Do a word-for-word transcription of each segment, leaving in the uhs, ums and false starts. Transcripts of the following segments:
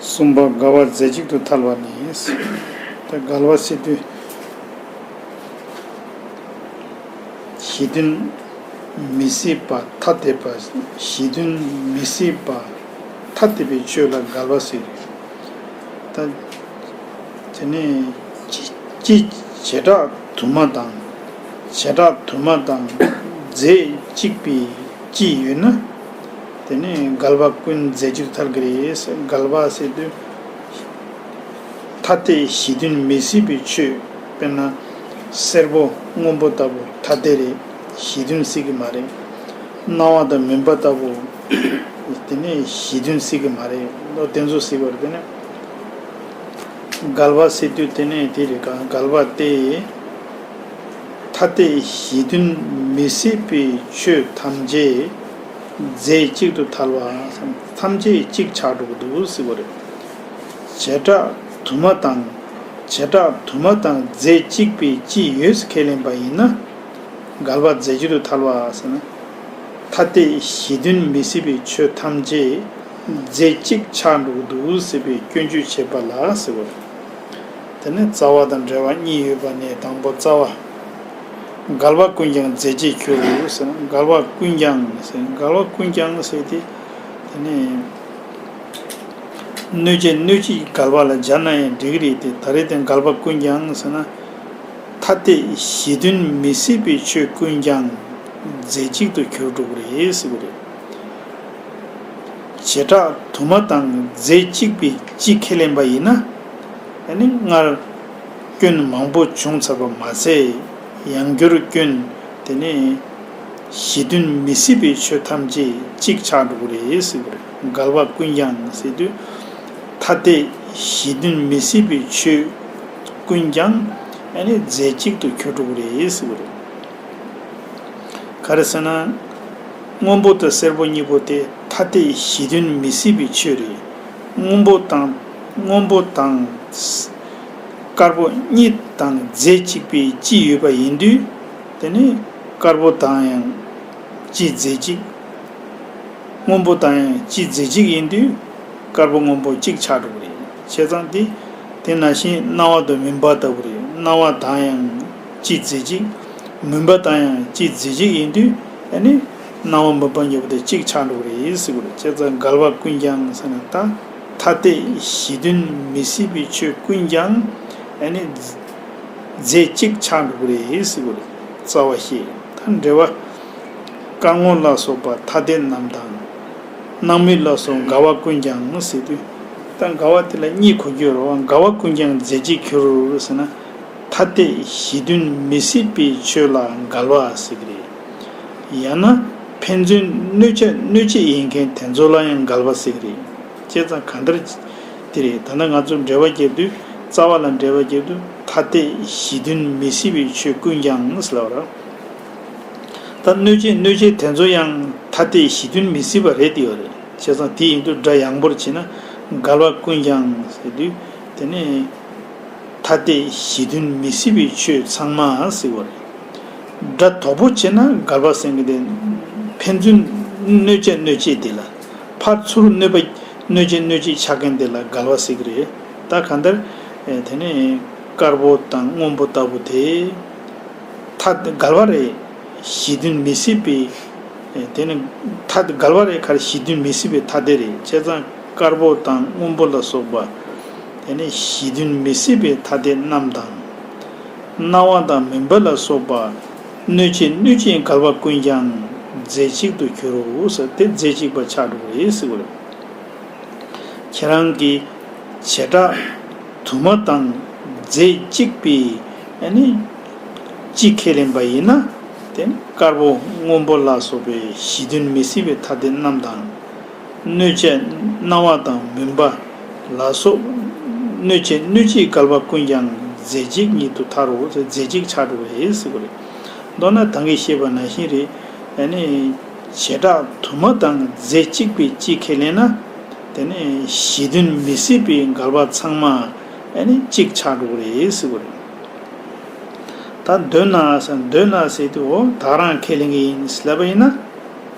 གསུམ་པ་འགལ་བ་རྫས་གཅིག་ཏུ་ཐལ་བ་ནི། ད་འགལ་བ་ཟེར་དུས། གཞི་མཐུན་མི་སྲིད་པ་ཐ་དད་པ། གཞི་མཐུན་མི་སྲིད་པ་ཐ་དད་པའི་ཆོས་ལ་འགལ་བ་ཟེར། ད་དེ་ནས་སྤྱི་སྤྱི་བྱེ་བྲག་དུ་མ་དང་། བྱེ་བྲག་དུ་མ་དང་རྫས་གཅིག་པའི་སྤྱི་ཡོད་ན། དེ་ནས་འགལ་བ་ཀུན་རྫས་གཅིག་ཏུ་ཐལ་གྱི་རེད། འགལ་བ་ཟེར་དུས། ཐ་དད་གཞི་མཐུན་མི་སྲིད་པའི་ཆོས། དཔེར་ན། སེར་པོ་སྔོན་པོ་ལྟ་བུ་ཐ་དད་རེད། གཞི་མཐུན་སྲིད་ཀྱི་མ་རེད། སྣང་བ་དང་མུན་པ་ལྟ་བུ། དེ་ནས་གཞི་མཐུན་སྲིད་ཀྱི་མ་རེད། ཨོ་དེ་ཚོ་སྲིད་པ་རེད། དེ་ནས་འགལ་བ་ཟེར་དུས་དེ་ནས་དེ་རེད་ག་འགལ་བ་སྟེ། ཐ་དད་གཞི་མཐུན་མི་སྲིད་པའི་ཆོས་ཐམས་ཅད་རྫས་གཅིག་ཏུ་ཐལ་བ། ཐམས་ཅད་གཅིག་ཆགས་འགྲོ་གི་འདུག་ཟེར་བ་རེད། བྱེ་བྲག་དུ་མ་དང་། བྱེ་བྲག་དུ་མ་དང་རྫས་གཅིག་པའི་སྤྱི་ཡོད་ཟེར་ཁས་ལེན་པ་ཡིན་ན། འགལ་བ་རྫས་གཅིག་ཏུ་ཐལ་བ་ཟེར་ན། ཐ་དད་གཞི་མཐུན་མི་སྲིད་པའི་ཆོས་ཐམས་ཅད་རྫས་གཅིག་ཆགས་འགྲོ་གི་འདུག་ཟེར་བའི་སྐྱོན་བརྗོད་བྱེད་པ་ལ་ཟེར་བ་རེད། དེ་ནས་རྩ་བ་དང་འབྲེལ་བ་གཉིས་ཡོད་པ་ནས་དང་པོ་རྩ་བ། འགལ་བ་ཀུན་ཀྱང་རྫས་གཅིག་འགྱུར་ཟེར་ན། འགལ་བ་ཀུན་ཀྱང་ཟེར། འགལ་བ་ཀུན་ཀྱང་ཟེར་ཏེ། དེ་ནས་གནོད་བྱེད་གནོད་བྱེད་ཀྱི་འགལ་བ་ལ་སྦྱར་ན་ཡང་འགྲིག་གི་རེད་དེ། ད་རེས་དེ་འགལ་བ་ཀུན་ཀྱང་ཟེར་ན། ཐ་དད་གཞི་མཐུན་མི་སྲིད་པའི་ཆོས་ཀུན་ཀྱང་རྫས་གཅིག་ཏུ་གྱུར་འགྲོ་གི་རེད་ཟེར་གི་རེད། བྱེ་བྲག་དུ་མ་དང་རྫས་གཅིག་པའི་སྤྱི་ཁས་ལེན་པ་ཡིན་ན། ཨ་ནི་སྔར་སྐྱོན་མང་པོ་བྱུང་ཚར་བ་མ་ཟད། ཡང་བསྐྱར་སྐྱོན་དེ་ནས་གཞི་མཐུན་མི་སྲིད་པའི་ཆོས་ཐམས་ཅད་གཅིག་ཆགས་འགྲོ་གི་རེད་ཟེར་གི་རེད། འགལ་བ་ཀུན་ཀྱང་ཟེར་དུས། ཐ་དད་གཞི་མཐུན་མི་སྲིད་པའི་ཆོས་ཀུན་ཀྱང་ཨ་ནི་རྫས་གཅིག་ཏུ་གྱུར་འགྲོ་གི་རེད་ཟེར་གི་རེད། ག་རེ་ཟེར་ན། སྔོན་པོ་དང་སེར་པོ་གཉིས་པོ་དེ་ཐ་དད་གཞི་མཐུན་མི་སྲིད་པའི་ཆོས་རེད། སྔོན་པོ་དང་སྔོན་པོ་དང་དཀར་པོ་གཉིས་དང་རྫས་གཅིག་པའི་སྤྱི་ཡོད་པ་ཡིན་དུས། དེ་ནི་དཀར་པོ་དང་ཡང་སྤྱི་རྫས་གཅིག་སྔོན་པོ་དང་ཡང་སྤྱི་རྫས་གཅིག་ཡིན་དུས། དཀར་པོ་སྔོན་པོ་གཅིག་ཆགས་འགྲོ་གི་རེད། བྱས་ཙང་དེ། དེ་ནང་བཞིན་སྣང་བ་དང་མུན་པ་ལྟ་བུ་རེད། སྣང་བ་དང་ཡང་སྤྱི་རྫས་གཅིག་མུན་པ་དང་ཡང་སྤྱི་རྫས་གཅིག་ཡིན་དུས། ཨ་ནི་སྣང་བ་མུན་པ་གཉིས་པོ་དེ་གཅིག་ཆགས་འགྲོ་གི་རེད་ཟེར་གི་རེད། བྱས་ཙང་འགལ་བ་ཀུན་ཀྱང་ཟེར་ན། ད་ཐ་དད་གཞི་མཐུན་མི་སྲིད་པའི་ཆོས་ཀུན་ཀྱང་ཨ་ནི་རྫས་གཅིག་ཆགས་འགྲོ་གི་རེད་ཟེར་གི་རེད། རྩ་བ་ཤེས། ད་འགྲེལ་བ། སྐར་ངོ་ལ་སོགས་པ་ཐ་དད་རྣམས་དང་། སྣང་མུན་ལ་སོགས་འགལ་བ་ཀུན་ཀྱང་ཟེར་དུས། ད་འགལ་བ་དེ་ལ་གཉིས་གོ་རྒྱུ་ཡོད་རེད་བ། འགལ་བ་ཀུན་ཀྱང་རྫས་གཅིག་འགྱུར་ཟེར་ན། ཐ་དད་གཞི་མཐུན་མི་སྲིད་པའི་ཆོས་ལ་འགལ་བ་ཟེར་གི་རེད། ཡང་ན་ཕན་ཚུན་གནོད་བྱ་གནོད་བྱེད་ཡིན་མཁན་དེ་ཚོ་ལ་ཡང་འགལ་བ་ཟེར་གི་རེད། བྱས་ཙང་གང་ལྟར་དེ་རེད། ད་ལྟ་ང་ཚོ་འགྲེལ་བ་རྒྱབ་དུས། རྩ་བ་ལ་འགྲེལ་བ་རྒྱབ་དུས་ཐ་དད་གཞི་མཐུན་མི་སྲིད་པའི་ཆོས་ཀུན་ཀྱང་ཟེར་ལབ་ར། ད་གནོད་བྱེད་གནོད་བྱེད་དེ་ཚོ་ཡང་ཐ་དད་གཞི་མཐུན་མི་སྲིད་པ་རེད་དེ་ཡོད་རེད། བྱས་ཙང་དེ་ཡིན་དུས་སྒྲ་ཡངས་པོར་བྱས་ན། འགལ་བ་ཀུན་ཀྱང་ཟེར་དུས། དེ་ནི་ཐ་དད་གཞི་མཐུན་མི་སྲིད་པའི་ཆོས་ཚང་མ་ཟེར་བ་རེད། སྒྲ་དོག་པོ་བྱས་ན་འགལ་བ་ཟེར་གི་དེ། ཕན་ཚུན་གནོད་བྱ་གནོད་བྱེད་དེ་ལ། ཕར་ཚུར་གནོད་པ་གནོད་བྱེད་གནོད་བྱེད་ཆགས་མཁན་དེ་ལ་འགལ་བ་ཟེར་གི་རེད། ད་གང་ལྟར། ཨེ་དེ་ནི་དཀར་པོ་དང་སྔོན་པོ་ལྟ་བུ་དེ། ཐ་འགལ་བ་རེད། གཞི་མཐུན་མི་སྲིད་པའི། ཨེ་དེ་ནི་ཐ་འགལ་བ་རེད། ག་རེ་གཞི་མཐུན་མི་སྲིད་པའི་ཐ་དད་རེད། བྱས་ཙང་དཀར་པོ་དང་སྔོན་པོ་ལ་སོགས་པ། དེ་ནི་གཞི་མཐུན་མི་སྲིད་པའི་ཐ་དད་རྣམས་དང་། སྣང་བ་དང་མུན་པ་ལ་སོགས་པ། གནོད་བྱེད་གནོད་བྱེད་འགལ་བ་ཀུན་ཀྱང་རྫས་གཅིག་ཏུ་འགྱུར་རོ་ཟེར་ཏེ། རྫས་གཅིག་པ་ཆགས་འགྲོ་གི་རེད་ཟེར་གི་རེད། ཁྱེད་རང་གིས་བྱེ་བྲག་དུ་མ་དང་རྫས་གཅིག་པའི་ཨ་ནི་སྤྱི་ཁས་ལེན་པ་ཡིན་ན། དེ་ནི་དཀར་པོ་སྔོན་པོ་ལ་སོགས་པའི་གཞི་མཐུན་མི་སྲིད་པའི་ཐ་དད་རྣམས་དང་། གནོད་བྱེད་སྣང་བ་དང་མུན་པ་ལ་སོགས། གནོད་བྱེད་གནོད་བྱེད་འགལ་བ་ཀུན་ཀྱང་རྫས་གཅིག་ཉིད་དུ་ཐལ་རོ། རྫས་གཅིག་ཆགས་འགྲོ་བས་ཟེར་གི་རེད། མདོར་ན་ད་གིན་བཤད་པ་ནང་བཞིན་རེད། ཨ་ནི་བྱེ་བྲག་དུ་མ་དང་རྫས་གཅིག་པའི་སྤྱི་ཁས་ལེན་ན། དེ་ནི་གཞི་མཐུན་མི་སྲིད་པའི་འགལ་བ་ཚང་མ་ཨ་ནི་གཅིག་ཆགས་འགྲོ་གི་རེད་ཟེར་གི་རེད། ད་འདོད་ན་ཟེར། འདོད་ན་ཟེར་དུས། འོ་ད་རང་ཁས་ལེན་གྱི་ཡིན་ཟེར་ལབ་པ་ཡིན་ན།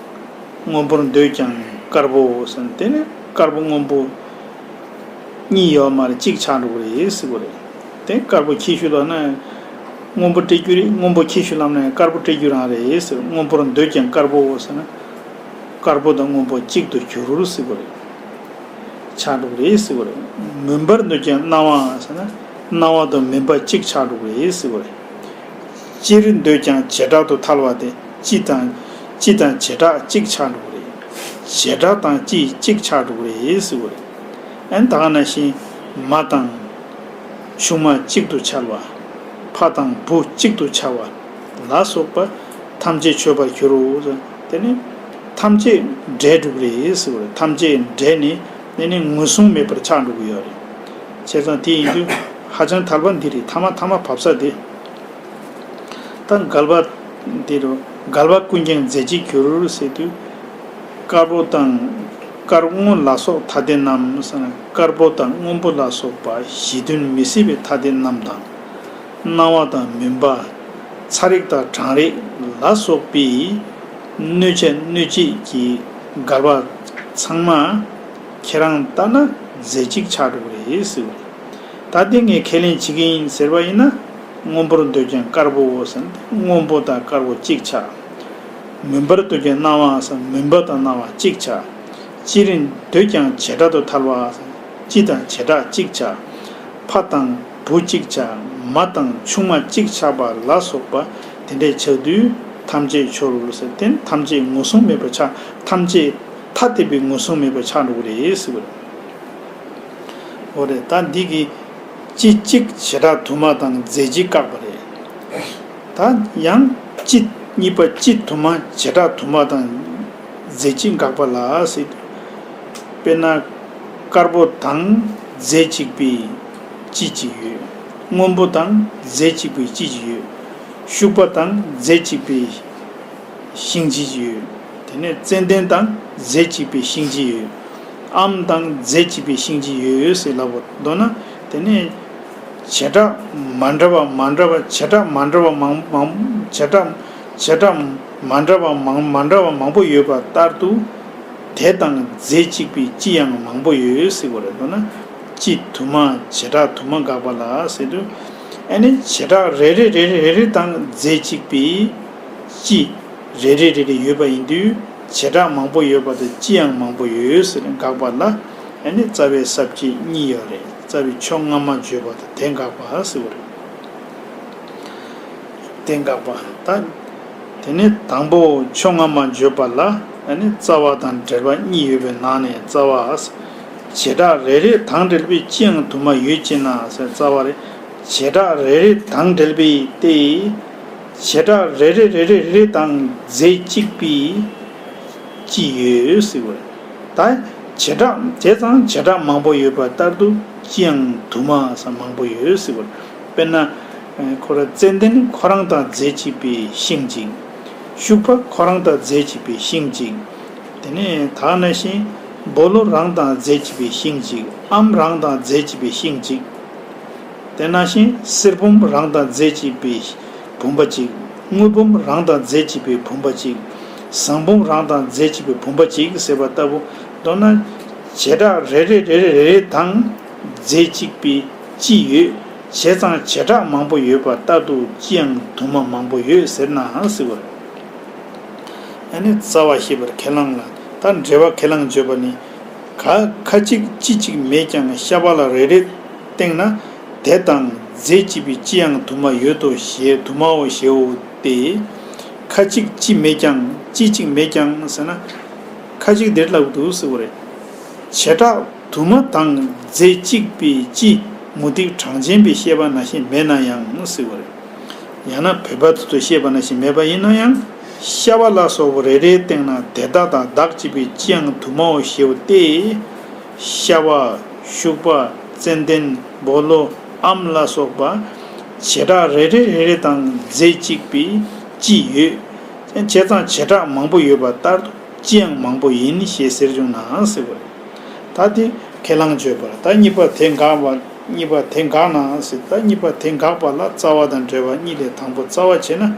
སྔོན་པོར་འདོད་ཀྱང་དཀར་པོ་ཟེར། དེ་ནི་དཀར་པོ་སྔོན་པོ། གཉིས་ཡོད་མ་རེད། གཅིག་ཆགས་འགྲོ་གི་རེད་ཟེར་གི་རེད། དེ་དཀར་པོ་ཁྱད་ཞུགས་ལབ་ན་སྔོན་པོ་སྤྲད་རྒྱུ་རེད། སྔོན་པོ་ཁྱད་ཞུགས་ལབ་ན་དཀར་པོ་སྤྲད་རྒྱུ་རང་རེད་ཟེར། སྔོན་པོར་འདོད་ཀྱང་དཀར་པོའོ་ཟེར་ན། དཀར་པོ་དང་སྔོན་པོ་གཅིག་ཏུ་གྱུར་ཟེར་གི་རེད། ཆགས་འགྲོ་གི་རེད་ཟེར་གི་རེད། མུན་པར་འདོད་ཀྱང་སྣང་བ་ཟེར་ན། སྣང་བ་དང་མུན་པ་གཅིག་ཆགས་འགྲོ་གི་རེད་ཟེར་གི་རེད། སྤྱིར་འདོད་ཀྱང་བྱེ་བྲག་ཏུ་ཐལ་བ་སྟེ། སྤྱི་དང་། སྤྱི་དང་བྱེ་བྲག་གཅིག་ཆགས་འགྲོ་གི་རེད། བྱེ་བྲག་དང་སྤྱི་གཅིག་ཆགས་འགྲོ་གི་རེད་ཟེར་གི་རེད། ཨན་ད་ག་ནང་བཞིན་མ་དང་། ཆུང་མ་གཅིག་ཏུ་འཆར་བ། ཕ་དང་བུ་གཅིག་ཏུ་འཆར་བ་ལ་སོགས་པ་ཐམས་ཅད་ཆོད་པར་འགྱུར་རོ། དེ་ནི་ཐམས་ཅད་འདྲེས་འགྲོ་གི་རེད་ཟེར་བ་རེད། ཐམས་ཅད་འདྲེས་ནས་དེ་ནི་ངོས་བཟུང་མེད་པར་ཆགས་འགྲོ་གི་ཡོད་རེད། བྱས་ཙང་དེ་ཡིན་དུས་ཧ་ཅང་ཐལ་བ་འདི་རེད། ཐ་མ་ཐ་མ་བབས་ས་དེ། ད་འགལ་བ་དེ་རུ་འགལ་བ་ཀུན་ཀྱང་རྫས་གཅིག་འགྱུར་ཟེར་དུས། དཀར་པོ་དང་། དཀར་སྔོ་ལ་སོགས་ཐ་དད་རྣམས་ཟེར་ན། དཀར་པོ་དང་སྔོན་པོ་ལ་སོགས་པ་གཞི་མཐུན་མི་སྲིད་པའི་ཐ་དད་རྣམས་དང་། སྣང་བ་དང་མུན་པ། ཚ་རེག་དང་གྲང་རེག་ལ་སོགས་པའི་གནོད་བྱ་གནོད་བྱེད་ཀྱི་འགལ་བ་ཚང་མ་ཁྱེད་རང་ལྟ་ན་རྫས་གཅིག་ཆགས་འགྲོ་གི་རེད་ཟེར་བ་རེད། ད་དེ་ངས་ཁས་ལེན་བྱེད་ཀྱི་ཡིན་ཟེར་བ་ཡིན་ན། སྔོན་པོར་འདོད་ཀྱང་དཀར་པོའོ་ཟེར་ན། སྔོན་པོ་དང་དཀར་པོ་གཅིག་ཆགས། མུན་པར་འདོད་ཀྱང་སྣང་བ་ཟེར། མུན་པ་དང་སྣང་བ་གཅིག་ཆགས། སྤྱིར་འདོད་ཀྱང་བྱེ་བྲག་ཏུ་ཐལ་བ་ཟེར། སྤྱི་དང་བྱེ་བྲག་གཅིག་ཆགས། ཕ་དང་བུ་གཅིག་ཆགས། མ་དང་ཆུང་མ་གཅིག་ཆགས་པ་ལ་སོགས་པ་དེ་འདྲའི་ཆགས་དུས་ཐམས་ཅད་ཆོད་ཟེར། དེ་ཐམས་ཅད་ངོས་བཟུང་མེད་པ་ཆགས། ཐམས་ཅད་ཐ་དད་པའི་ངོས་བཟུང་མེད་པ་ཆགས་འགྲོ་གི་རེད་ཟེར་བ་རེད། འོ་རེད། ད་འདི་གི་སྤྱི་གཅིག་བྱེ་བྲག་དུ་མ་དང་རྫས་གཅིག་བཀག་པ་རེད། ད་ཡང་སྤྱི་གཉིས་པ་སྤྱི་དུ་མ་བྱེ་བྲག་དུ་མ་དང་རྫས་གཅིག་འགག་པ་ལ་ཟེར། དཔེར་ན་དཀར་པོ་དང་རྫས་གཅིག་པའི་སྤྱི་གཅིག་ཡོད། སྔོན་པོ་དང་རྫས་གཅིག་པའི་སྤྱི་གཅིག་ཡོད། ཤུག་པ་དང་རྫས་གཅིག་པའི་ཤིང་གཅིག་ཡོད། དེ་ནས་ཙན་དན་དང་རྫས་གཅིག་པའི་ཤིང་གཅིག་ཡོད། ཨམ་དང་རྫས་གཅིག་པའི་ཤིང་གཅིག་ཡོད་ཟེར་ལབ་པ་མདོར་ན། དེ་ནས་བྱེ་བྲག་མ་འདྲ་བ་མ་འདྲ་བ་བྱེ་བྲག་མ་འདྲ་བ་མང་མང་བྱེ་བྲག་བྱེ་བྲག་མ་འདྲ་བ་མང་མ་འདྲ་བ་མང་པོ་ཡོད་པ་ལྟར་དུ། དེ་དང་རྫས་གཅིག་པའི་སྤྱི་ཡང་མང་པོ་ཡོད་ཟེར་བ་རེད། མདོར་ན་སྤྱི་དུ་མ་བྱེ་བྲག་དུ་མ་འགག་པ་ལ་ཟེར་དུས། ཨ་ནི་བྱེ་བྲག་རེ་རེ་རེ་རེ་རེ་རེ་དང་རྫས་གཅིག་པའི་སྤྱི་རེ་རེ་རེ་རེ་ཡོད་པ་ཡིན་དུས། བྱེ་བྲག་མང་པོ་ཡོད་པ་དང་སྤྱི་ཡང་མང་པོ་ཡོད་ཟེར་འགག་པ་ལ། ཨ་ནི་རྩ་བའི་ས་བཅད་གཉིས་ཡོད་རེད། རྩ་བའི་ཕྱོགས་སྔ་མ་བརྗོད་པ་དང་དེ་འགག་པ་ཟེར་བ་རེད། དེ་འགག་པ་ད། དེ་ནས་དང་པོ་ཕྱོགས་སྔ་མ་བརྗོད་པ་ལ། ཨ་ནི་རྩ་བ་དང་འབྲེལ་བ་གཉིས་ཡོད་པའི་ནང་ནས་རྩ་བ། བྱེ་བྲག་རེ་རེ་དང་འབྲེལ་པའི་སྤྱི་ཡང་དུ་མ་ཡོད་ཅེ་ན་ཟེར་རྩ་བ་རེད། བྱེ་བྲག་རེ་རེ་དང་འབྲེལ་པའི་སྟེ། བྱེ་བྲག་རེ་རེ་རེ་རེ་རེ་དང་རྫས་གཅིག་པའི་སྤྱི་ཡོད་ཟེར་བ་རེད། ད་བྱེ་བྲག་དེ་ཙང་བྱེ་བྲག་མང་པོ་ཡོད་པ་ལྟར་དུ་སྤྱི་ཡང་དུ་མ་ཟེར་མང་པོ་ཡོད་ཟེར་བ་རེད། དཔེར་ན། ཁོ་ར་ཙན་དན་ཁོ་རང་དང་རྫས་གཅིག་པའི་ཤིང་གཅིག། ཤུག་པ་ཁོ་རང་དང་རྫས་གཅིག་པའི་ཤིང་གཅིག། དེ་ནས་ད་ནང་བཞིན་སྦོ་ལོ་རང་དང་རྫས་གཅིག་པའི་ཤིང་གཅིག། ཨམ་རང་དང་རྫས་གཅིག་པའི་ཤིང་གཅིག། དེ་ནང་བཞིན་གསེར་བུམ་རང་དང་རྫས་གཅིག་པའི་བུམ་པ་གཅིག། དངུལ་བུམ་རང་དང་རྫས་གཅིག་པའི་བུམ་པ་གཅིག། ཟངས་བུམ་རང་དང་རྫས་གཅིག་པའི་བུམ་པ་གཅིག་ཟེར་བ་ལྟ་བུ། མདོར་ན། བྱེ་བྲག་རེ་རེ་རེ་རེ་རེ་རེ་དང་རྫས་གཅིག་པའི་སྤྱི་ཡོད། བྱས་ཙང་བྱེ་བྲག་མང་པོ་ཡོད་པ་ལྟར་དུ་སྤྱི་ཡང་དུ་མ་མང་པོ་ཡོད་ཟེར་ན་ཟེར་བ་རེད། ཨ་ནི་རྩ་བ་ཤེས་པར་ཁས་བླངས་ལ། ད་འགྲེལ་པ་ཁས་བླངས་བརྗོད་པ་ནི། ཁ་ཁ་ཅིག་སྤྱི་གཅིག་མེད་ཀྱང་ཤ་བ་ལ་རེ་རེ་བསྟན་ན། དེ་དང་རྫས་གཅིག་པའི་སྤྱི་ཡང་དུ་མ་ཡོད་དོ་ཞེས་དུ་མའོ་ཞེའོ་སྟེ། ཁ་ཅིག་སྤྱི་མེད་ཀྱང་སྤྱི་གཅིག་མེད་ཀྱང་ཟེར་ན། ཁ་ཅིག་འདིར་ལབ་འདུག་ཟེར་བ་རེད། བྱེ་བྲག་དུ་མ་དང་རྫས་གཅིག་པའི་སྤྱི་མུ་སྟེགས་གྲངས་ཅན་པའི་བཤད་པ་ནང་བཞིན་མེད་ན་ཡང་ཟེར་བ་རེད། ཡང་ན་བོད་པ་དེ་ཚོས་བཤད་པ་ནང་བཞིན་མེད་པ་ཡིན་ན་ཡང་། ཤ་བ་ལ་སོགས་པ་རེ་རེའི་སྟེང་ན་དེ་དག་དང་བདག་གཅིག་པའི་སྤྱི་ཡང་དུ་མའོ་ཞེའོ་སྟེ། ཤ་བ། ཤུག་པ། ཙན་དན། སྦོ་ལོ། ཨམ་ལ་སོགས་པ། བྱེ་བྲག་རེ་རེ་རེ་རེ་དང་རྫས་གཅིག་པའི་སྤྱི་ཡོད། བྱས་ཙང་བྱེ་བྲག་མང་པོ་ཡོད་པ་ལྟར་དུ། ཅི་ཡང་མང་པོ་ཡིན་ཞེས་ཟེར་བྱུང་ན་ཟེར་བ་རེད། ད་དེ་ཁས་བླངས་བརྗོད་པར། ད་གཉིས་པ་དེ་འགག་པ། གཉིས་པ་དེ་འགག་ན་ཟེར། ད་གཉིས་པ་དེ་འགག་པ་ལ་རྩ་བ་དང་འབྲེལ་བ་གཉིས་ལས་དང་པོ་རྩ་བ་བྱས་ན།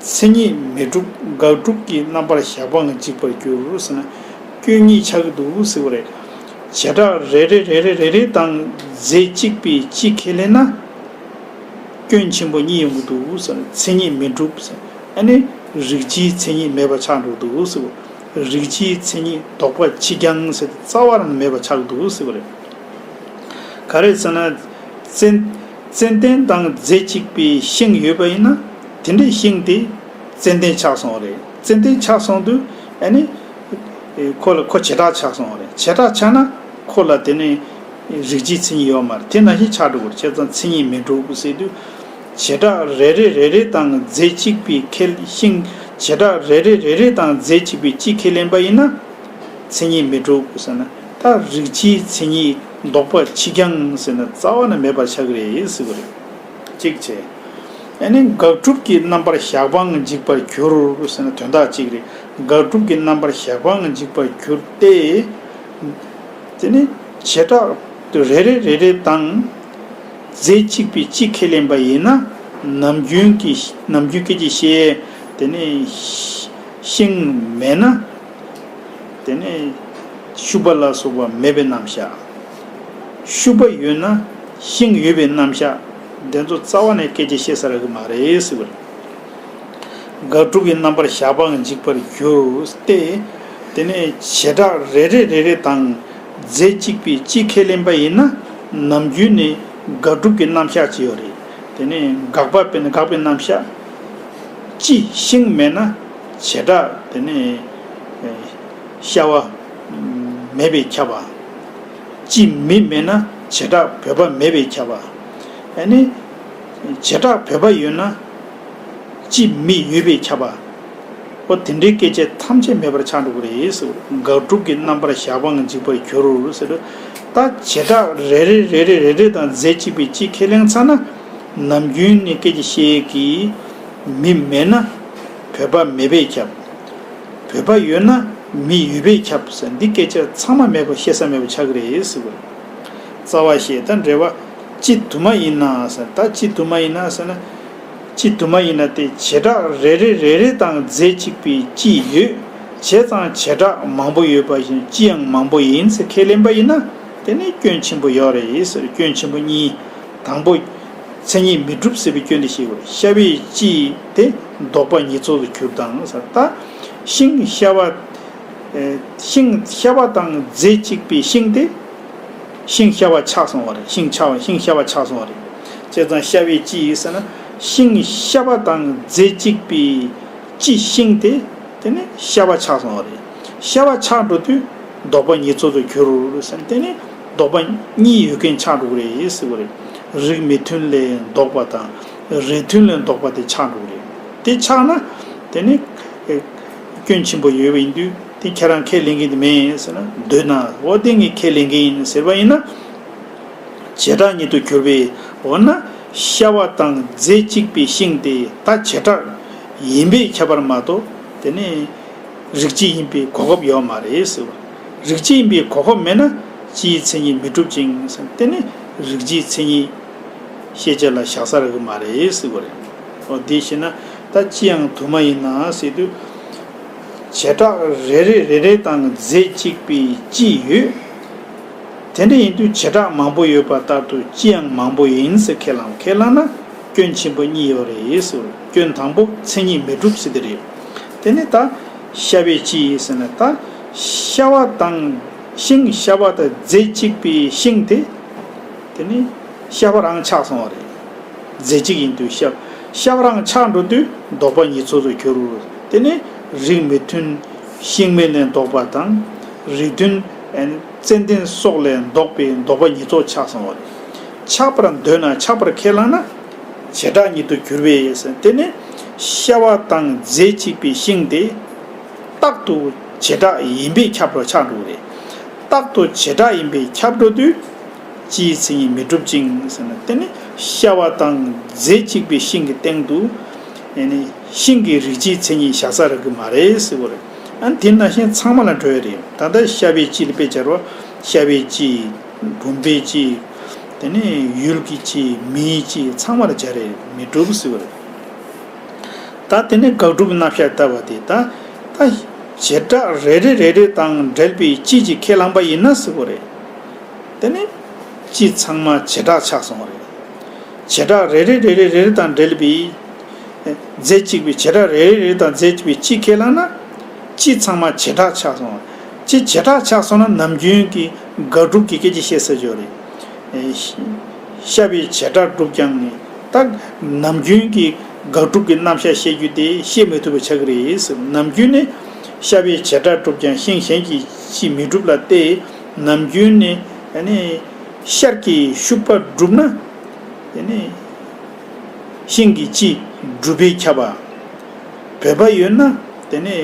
མཚན་ཉིད་མི་འགྲུབ་དགག་སྒྲུབ་ཀྱི་རྣམ་པར་བཞག་པའང་འཇིག་པར་འགྱུར་ཟེར་ན། སྐྱོན་གཉིས་ཆགས་ཀྱི་འདུག་ཟེར་བ་རེད། བྱེ་བྲག་རེ་རེ་རེ་རེ་རེ་རེ་དང་རྫས་གཅིག་པའི་སྤྱི་ཁས་ལེན་ན། སྐྱོན་ཆེན་པོ་གཉིས་ཡོང་གི་འདུག་ཟེར། མཚན་ཉིད་མི་འགྲུབ་ཟེར། ཨ་ནི་རིགས་སྤྱིའི་མཚན་ཉིད་མེད་པ་ཆགས་འགྲོ་གི་འདུག་ཟེར། རིགས་སྤྱིའི་མཚན་ཉིད་ལྡོག་པ་ཕྱིས་ཀྱང་ཟེར་ཏེ་རྩ་བ་རང་མེད་པ་ཆགས་ཀྱི་འདུག་ཟེར་བ་རེད། ག་རེ་ཟེར་ན། ཙན་ཙན་དན་དང་རྫས་གཅིག་པའི་ཤིང་ཡོད་པ་ཡིན་ན། དེ་འདྲའི་ཤིང་དེ་ཙན་དན་ཆགས་སོང་བ་རེད། ཙན་དན་ཆགས་སོང་དུས་ཨ་ནི་ཁོ་ལ་ཁོ་བྱེ་བྲག་ཆགས་སོང་བ་རེད། བྱེ་བྲག་ཆགས་ན་ཁོ་ལ་དེ་ནི་རིགས་སྤྱིའི་མཚན་ཉིད་ཡོད་མ་རེད། དེ་ནང་བཞིན་ཆགས་འགྲོ་གི་རེད། བྱས་ཙང་མཚན་ཉིད་མི་འགྲུབ་ཟེར་དུས། བྱེ་བྲག་རེ་རེ་རེ་རེ་དང་རྫས་གཅིག་པའི་ཁས་ཤིང་། བྱེ་བྲག་རེ་རེ་རེ་རེ་དང་རྫས་གཅིག་པའི་སྤྱི་ཁས་ལེན་པ་ཡིན་ན། མཚན་ཉིད་མི་འགྲུབ་ཟེར་ན། ད་རིགས་སྤྱིའི་མཚན་ཉིད་ལྡོག་པ་ཕྱིས་ཀྱང་ཟེར་ན་རྩ་བ་ནས་མེད་པར་ཆགས་ཀྱི་རེད་ཟེར་བ་རེད། གཅིག་བྱས། ཨ་ནི་དགག་སྒྲུབ་ཀྱི་རྣམ་པར་གཞག་པའང་འཇིག་པར་འགྱུར་ཟེར་ན་དོན་དག་གཅིག་རེད། དགག་སྒྲུབ་ཀྱི་རྣམ་པར་གཞག་པའང་འཇིག་པར་འགྱུར་ཏེ། དེ་ནི་བྱེ་བྲག་ཏུ་རེ་རེ་རེ་རེ་དང་རྫས་གཅིག་པའི་སྤྱི་ཁས་ལེན་པ་ཡིན་ན། ནམ་རྒྱུན་གྱི་ནམ་རྒྱུན་སྐད་ཀྱི་བཤད་དེ་ནི་ཤིང་མེད་ན། དེ་ནས་ཤུག་པ་ལ་སོགས་པ་མེད་པའི་རྣམ་གཞག། ཤུག་པ་ཡོད་ན་ཤིང་ཡོད་པའི་རྣམ་གཞག། འདི་ཚོ་རྩ་བ་ནས་སྐད་ཆ་བཤད་ས་རག་གི་མ་རེད་ཟེར་བ་རེད། དགག་སྒྲུབ་ཀྱི་རྣམ་པར་གཞག་པའང་འཇིག་པར་འགྱུར་ཏེ། དེ་ནས་བྱེ་བྲག་རེ་རེ་རེ་རེ་དང་རྫས་གཅིག་པའི་སྤྱི་ཁས་ལེན་པ་ཡིན་ན། ནམ་རྒྱུན་ནས་དགག་སྒྲུབ་ཀྱི་རྣམ་གཞག་ཅིག་ཡོད་རེད། དེ་ནས་དགག་པ་དཔེར་ན་དགག་པའི་རྣམ་གཞག། སྤྱི་ཤིང་མེད་ན་བྱེ་བྲག་དེ་ནས་ཤ་བ་མེད་པས་ཁྱབ་པ། སྤྱི་མི་མེད་ན་བྱེ་བྲག་བོད་པ་མེད་པས་ཁྱབ་པ། ཨ་ནི་བྱེ་བྲག་བོད་པ་ཡོད་ན་སྤྱི་མི་ཡོད་པས་ཁྱབ་པ། ཨོ་དེ་འདྲའི་སྐད་ཆ་ཐམས་ཅད་མེད་པར་ཆགས་འགྲོ་གི་རེད་ཟེར། དགག་སྒྲུབ་ཀྱི་རྣམ་པར་གཞག་པའང་འཇིག་པར་འགྱུར་ཟེར། ད་བྱེ་བྲག་རེ་རེ་རེ་རེ་རེ་རེ་དང་རྫས་གཅིག་པའི་སྤྱི་ཁས་ལེན་ཚར་ན། ནམ་རྒྱུན་ནས་སྐད་ཆ་བཤད་ཀྱི་མི་མེད་ན་བོད་པ་མེད་པས་ཁྱབ། བོད་པ་ཡོད་ན་མི་ཡོད་པས་ཁྱབ་ཟེར། འདི་སྐད་ཆ་ཚང་མ་མེད་པ་བཤད་ས་མེད་པ་ཆགས་ཀྱི་རེད་ཟེར་བ་རེད། རྩ་བ་བཤད་ད་འགྲེལ་བ། སྤྱི་དུ་མ་ཡིན་ན་ཟེར། ད་སྤྱི་དུ་མ་ཡིན་ན་ཟེར་ན། སྤྱི་དུ་མ་ཡིན་ན་སྟེ་བྱེ་བྲག་རེ་རེ་རེ་རེ་དང་རྫས་གཅིག་པའི་སྤྱི་ཡོད། བྱས་ཙང་བྱེ་བྲག་མང་པོ་ཡོད་པ་བཞིན་སྤྱི་ཡང་མང་པོ་ཡིན་ཟེར་ཁས་ལེན་པ་ཡིན་ན། དེ་ནི་སྐྱོན་ཆེན་པོ་ཡོད་རེད་ཟེར། སྐྱོན་ཆེན་པོ་གཉིས། དང་པོ། མཚན་ཉིད་མི་འགྲུབ་ཟེར་བའི་སྐྱོན་དེ་ཤེས་དགོས་རེད། ཤ་བའི་སྤྱི་དེ་ལྡོག་པ་ཉིད་ཚོགས་སུ་གྱུར་དང་ཟེར། ད་ཤིང་ཤ་བ། ཨེ། ཤིང་ཤ་བ་དང་རྫས་གཅིག་པའི་ཤིང་དེ། ཤིང་ཤ་བ་ཆགས་སོང་བ་རེད། ཤིང་ཆགས་པ་ཤིང་ཤ་བ་ཆགས་སོང་བ་རེད། བྱས་ཙང་ཤ་བའི་སྤྱི་ཡིན་ཟེར་ན། ཤིང་ཤ་བ་དང་རྫས་གཅིག་པའི་སྤྱི་ཤིང་དེ། དེ་ནི་ཤ་བ་ཆགས་སོང་བ་རེད། ཤ་བ་ཆགས་འགྲོ་དུས་ལྡོག་པ་ཉིད་ཚོགས་སུ་གྱུར་ཟེར་ན། དེ་ནི་ལྡོག་པ་གཉིས་ཡོད་མཁན་ཆགས་འགྲོ་གི་རེད་ཟེར་བ་རེད། རིགས་མི་མཐུན་ལས་ལྡོག་པ་དང་རིགས་མཐུན་ལས་ལྡོག་པ་དེ་ཆགས་འགྲོ་གི་རེད། དེ་ཆགས་ན་དེ་ནི། སྐྱོན་ཆེན་པོ་ཡོད་པ་ཡིན་དུས་དེ་ཁྱེད་རང་ཁས་ལེན་མཁན་དེ་མེད་ཟེར་ན། འདོད་ན་འོ་དེ་ངས་ཁས་ལེན་མཁན་ཡིན་ཟེར་བ་ཡིན་ན། བྱེ་བྲག་ཉིད་དུ་གྱུར་པའི་འོ་ན་ཤ་བ་དང་རྫས་གཅིག་པའི་ཤིང་དེ་ད་བྱེ་བྲག་ཡིན་པས་ཁྱབ་པར་མ་གཏོགས་དེ་ནི་རིགས་སྤྱི་ཡིན་པའི་གོ་སྐབས་ཡོད་མ་རེད་ཟེར་བ། རིགས་སྤྱི་ཡིན་པའི་གོ་སྐབས་མེད་ན་སྤྱིའི་མཚན་ཉིད་མི་འགྲུབ་ཅིང་ཟེར། དེ་ནི་རིགས་སྤྱིའི་མཚན་ཉིད་ཤེས་བྱ་ལ་བཞག་ས་རག་གི་མ་རེད་ཟེར་བ་རེད། འོ་དེ་བྱས་ན་ད་སྤྱི་ཡང་དུ་མ་ཡིན་ན་ཟེར་དུས། བྱེ་བྲག་རེ་རེ་རེ་རེ་དང་རྫས་གཅིག་པའི་སྤྱི་ཡོད། དེ་འདྲ་ཡིན་དུས་བྱེ་བྲག་མང་པོ་ཡོད་པ་ལྟར་དུ་སྤྱི་ཡང་མང་པོ་ཡིན་ཟེར་ཁས་བླངས། ཁས་བླངས་ན་སྐྱོན་ཆེན་པོ་གཉིས་ཡོད་རེད་ཟེར། སྐྱོན་དང་པོ་མཚན་ཉིད་མི་འགྲུབ་ཟེར་དེ་རེད། དེ་ནི་ད་ཤ་བའི་སྤྱི་ཡིན་ཟེར་ན། ད་ཤ་བ་དང་ཤིང་ཤ་བ་དང་རྫས་གཅིག་པའི་ཤིང་དེ། དེ་ནི་ཤ་བ་རང་ཆགས་སོང་བ་རེད། རྫས་གཅིག་ཡིན་དུས་ཤ་ཤ་བ་རང་ཆགས་འགྲོ་དུས་ལྡོག་པ་ཉིད་ཚོགས་སུ་གྱུར། དེ་ནི་རིགས་མི་མཐུན་ཤིང་མེད་ལས་ལྡོག་པ་དང་། རིགས་མཐུན་ཙན་དན་སོགས་ལས་ལྡོག་པའི་ལྡོག་པ་ཉིད་ཚོགས་ཆགས་སོང་བ་རེད། ཆགས་པར་འདོད་ན་ཆགས་པར་ཁས་བླངས་ན་བྱེ་བྲག་ཉིད་དུ་གྱུར་པས་ཟེར། དེ་ནི་ཤ་བ་དང་རྫས་གཅིག་པའི་ཤིང་དེ། རྟག་ཏུ་བྱེ་བྲག་ཡིན་པས་ཁྱབ་པར་ཆགས་འགྲོ་གི་རེད། རྟག་ཏུ་བྱེ་བྲག་ཡིན་པས་ཁྱབ་འགྲོ་དུས། སྤྱིའི་མཚན་ཉིད་མི་འགྲུབ་ཅིང་ཟེར་ན། དེ་ནི་ཤ་བ་དང་རྫས་གཅིག་པའི་ཤིང་གི་སྟེང་དུ། ཨེ་ནི་ཤིང་གི་རིགས་སྤྱིའི་མཚན་ཉིད་བཞག་ས་རག་གི་མ་རེད་ཟེར་བ་རེད། ཨ་ནི་དེ་ནང་བཞིན་ཚང་མ་ལ་འགྲོ་ཡ་རེད། ད་ལྟ་ཤ་བའི་སྤྱི་ལ་དཔེ་སྦྱར་བ། ཤ་བའི་སྤྱི། བུམ་པའི་སྤྱི། དེ་ནི་ཡུལ་གྱི་སྤྱི། མིའི་སྤྱི། ཚང་མ་ལ་སྦྱར་རེད། མི་འགྲུབ་ཟེར་བ་རེད། ད་དེ་ནས་དགག་སྒྲུབ་རྣམ་གཞག་ལྟ་བ་དེ། ད་ད་བྱེ་བྲག་རེ་རེ་རེ་རེ་དང་འབྲེལ་པའི་སྤྱི་ཅིག་ཁས་བླངས་པ་ཡིན་ན་ཟེར་བ་རེད། དེ་ནས་སྤྱི་ཚང་མ་བྱེ་བྲག་ཆགས་སོང་བ་རེད། བྱེ་བྲག་རེ་རེ་རེ་རེ་རེ་རེ་དང་འབྲེལ་བའི་རྫས་གཅིག་པའི་བྱེ་བྲག་རེ་རེ་རེ་རེ་དང་རྫས་གཅིག་པའི་སྤྱི་ཁས་བླངས་ན། སྤྱི་ཚང་མ་བྱེ་བྲག་ཆགས་སོང་བ། སྤྱི་བྱེ་བྲག་ཆགས་སོང་ན་ནམ་རྒྱུན་གྱི་དགག་སྒྲུབ་ཀྱི་སྐད་ཆ་བཤད་ས་ཡོད་རེད། ཤ་བའི་བྱེ་བྲག་གྲུབ་ཀྱང་ནི། ད་ནམ་རྒྱུན་གྱི་དགག་སྒྲུབ་ཀྱི་རྣམ་གཞག་བཤད་རྒྱུ་དེ་བཤད་མི་ཐུབ་པ་ཆགས་ཀྱི་རེད་ཟེར། ནམ་རྒྱུན་ནི་ཤ་བའི་བྱེ་བྲག་གྲུབ་ཀྱང་ཤིང་གཞན་གྱིས་སྤྱི་མི་གྲུབ་ལ་སྟེ། ནམ་རྒྱུན་ནི་ཨ་ནི་ཤར་གྱི་ཤུག་པ་གྲུབ་ན་དེ་ནི་ཤིང་གི་སྤྱི་གྲུབ་པས་ཁྱབ་པ། བོད་པ་ཡོད་ན་དེ་ནི་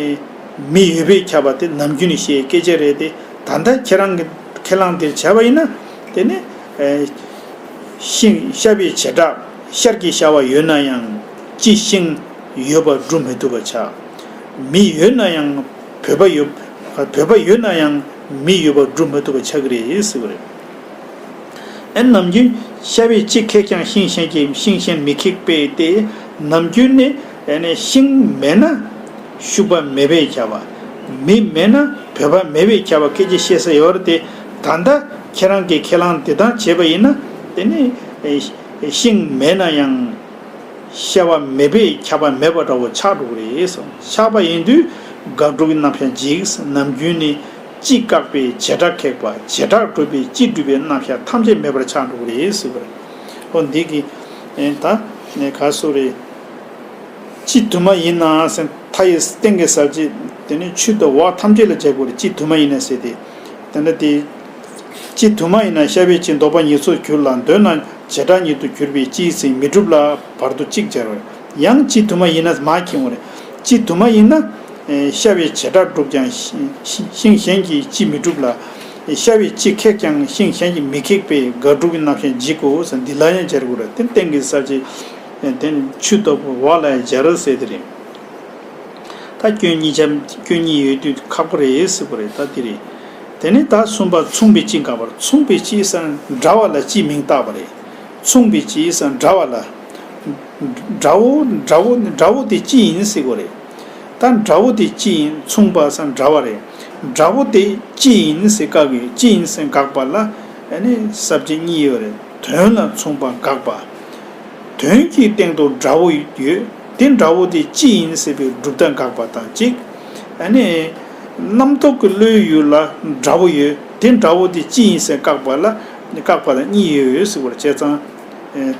མི་ཡོད་པས་ཁྱབ་པ་དེ་ནམ་རྒྱུན་ནས་བཤད་སྐད་ཆ་རེད་དེ། ད་ལྟ་ཁྱེད་རང་གི་ཁས་བླངས་དེར་བྱས་པ་ཡིན་ན་དེ་ནི་ཨེ་ཤིང་ཤ་བའི་བྱེ་བྲག་ཤར་གྱི་ཤ་བ་ཡོད་ན་ཡང་སྤྱི་ཤིང་ཡོད་པར་སྒྲུབ་མི་ཐུབ་པ་ཆགས། མི་ཡོད་ན་ཡང་བོད་པ་ཡོད། བོད་པ་ཡོད་ན་ཡང་མི་ཡོད་པར་སྒྲུབ་མི་ཐུབ་པ་ཆགས་ཀྱི་རེད་ཟེར་བ་རེད། ཨེ་ནམ་རྒྱུན་ཤ་བའི་སྤྱི་ཁེགས་ཀྱང་ཤིང་གཞན་གྱིས་ཤིང་གཞན་མི་ཁེགས་པས་ཏེ། ནམ་རྒྱུན་ནི་ཨེ་ནས་ཤིང་མེད་ན་ཤུག་པ་མེད་པས་ཁྱབ་པ། མི་མེད་ན་བོད་པ་མེད་པས་ཁྱབ་པ་སྐད་ཆ་བཤད་ས་ཡོད་རེད་དེ། ད་ལྟ་ཁྱེད་རང་གི་ཁས་བླངས་དེ་དང་བྱས་པ་ཡིན་ན་དེ་ནི་ཨེ་ཤིང་མེད་ན་ཡང་ཤ་བ་མེད་པས་ཁྱབ་པ་མེད་པ་འདྲ་བོ་ཆགས་འགྲོ་གི་རེད་གསུངས། ཆགས་པ་ཡིན་དུས་དགག་སྒྲུབ་ཀྱི་རྣམ་གཞག་འཇིག། ནམ་རྒྱུན་ནི་སྤྱི་བཀག་པས་བྱེ་བྲག་ཁེགས་པ། བྱེ་བྲག་གྲུབ་པས་སྤྱི་སྒྲུབ་པའི་རྣམ་གཞག་ཐམས་ཅད་མེད་པར་ཆགས་འགྲོ་གི་རེད་ཟེར་བ་རེད། འོ་འདི་གི་ཨེ་ད་ནས་ག་སུ་རེད། སྤྱི་དུ་མ་ཡིན་ན་ཟེར། མཐའ་ཡི་སྟེང་གི་ས་བཅད་དེ་ནི་ཆུ་དང་འོག་ཐམས་ཅད་ལ་སྦྱར་དགོས་རེད། སྤྱི་དུ་མ་ཡིན་ན་ཟེར་ཏེ། དེ་འདྲ་དེ། སྤྱི་དུ་མ་ཡིན་ན་ཤ་བའི་སྤྱི་ལྡོག་པ་ཉིད་སོགས་འགྱུར་ལ། མདོར་ན་བྱེ་བྲག་ཉིད་དུ་གྱུར་པའི་སྤྱི་ཟེར་མི་གྲུབ་ལ་བར་དུ་གཅིག་སྦྱར་བ། ཡང་སྤྱི་དུ་མ་ཡིན་ན་མ་མཁྱེན་པ་རེད། སྤྱི་དུ་མ་ཡིན་ན་ཤ་བའི་བྱེ་བྲག་གྲུབ་ཀྱང་ཤིང་གཞན་གྱིས་སྤྱི་མི་གྲུབ་ལ། ཤ་བའི་སྤྱི་ཁེགས་ཀྱང་ཤིང་གཞན་གྱིས་མི་ཁེགས་པས་དགག་སྒྲུབ་ཀྱི་རྣམ་གཞག་འཇིག་གོ་ཟེར། འདི་ལ་ཡང་སྦྱར་དགོས་རེད། དེ་སྟེང་གི་ས་བཅད་དེ་ཆུ་ལྡོག་པ་འོག་ལ་ཡང་སྦྱར་ཟེར་དེ་རེད། ད་སྐྱོན་གཉིས་ཆ་སྐྱོན་གཉིས་ཡོད་དུས་ཁག་པོ་རེད་ཟེར་བ་རེད། ད་དེ་རེད། དེ་ནས་ད་གསུམ་པ་མཚུངས་པའི་སྤྱི་དགག་པ། མཚུངས་པའི་སྤྱི་ཟེར་ན་འདྲ་བ་ལ་སྤྱི་མིང་བཏགས་པ་རེད། མཚུངས་པའི་སྤྱི་ཟེར་ན་འདྲ་བ་ལ། འདྲ་བོ་འདྲ་བོ་འདྲ་བོ་དེ་སྤྱི་ཡིན་ཟེར་བ་རེད། ད་འདྲ་བོ་དེ་སྤྱི་ཡིན། མཚུངས་པ་ཟེར་ན་འདྲ་བ་རེད། འདྲ་བོ་དེ་སྤྱི་ཡིན་ཟེར་བཀག་གི། སྤྱི་ཡིན་ཟེར་དགག་པ་ལ། ཨ་ནི་ས་བཅད་གཉིས་ཡོད་རེད། དོན་ལ་མཚུངས་པ་དགག་པ། དོན་གྱི་སྟེང་དུ་འདྲ་བོ་ཡོད། དེ་འདྲ་བོ་དེ་སྤྱི་ཡིན་ཟེར་བའི་གྲུབ་མཐའ་དགག་པ་དང་གཅིག། ཨ་ནི་རྣམ་རྟོག་གི་བློའི་ཡུལ་ལ་འདྲ་བོ་ཡོད། དེ་འདྲ་བོ་དེ་སྤྱི་ཡིན་ཟེར་བཀག་པ་ལ་བཀག་པ་ལ་གཉིས་ཡོད་ཟེར་བ་བྱས་ཙང་།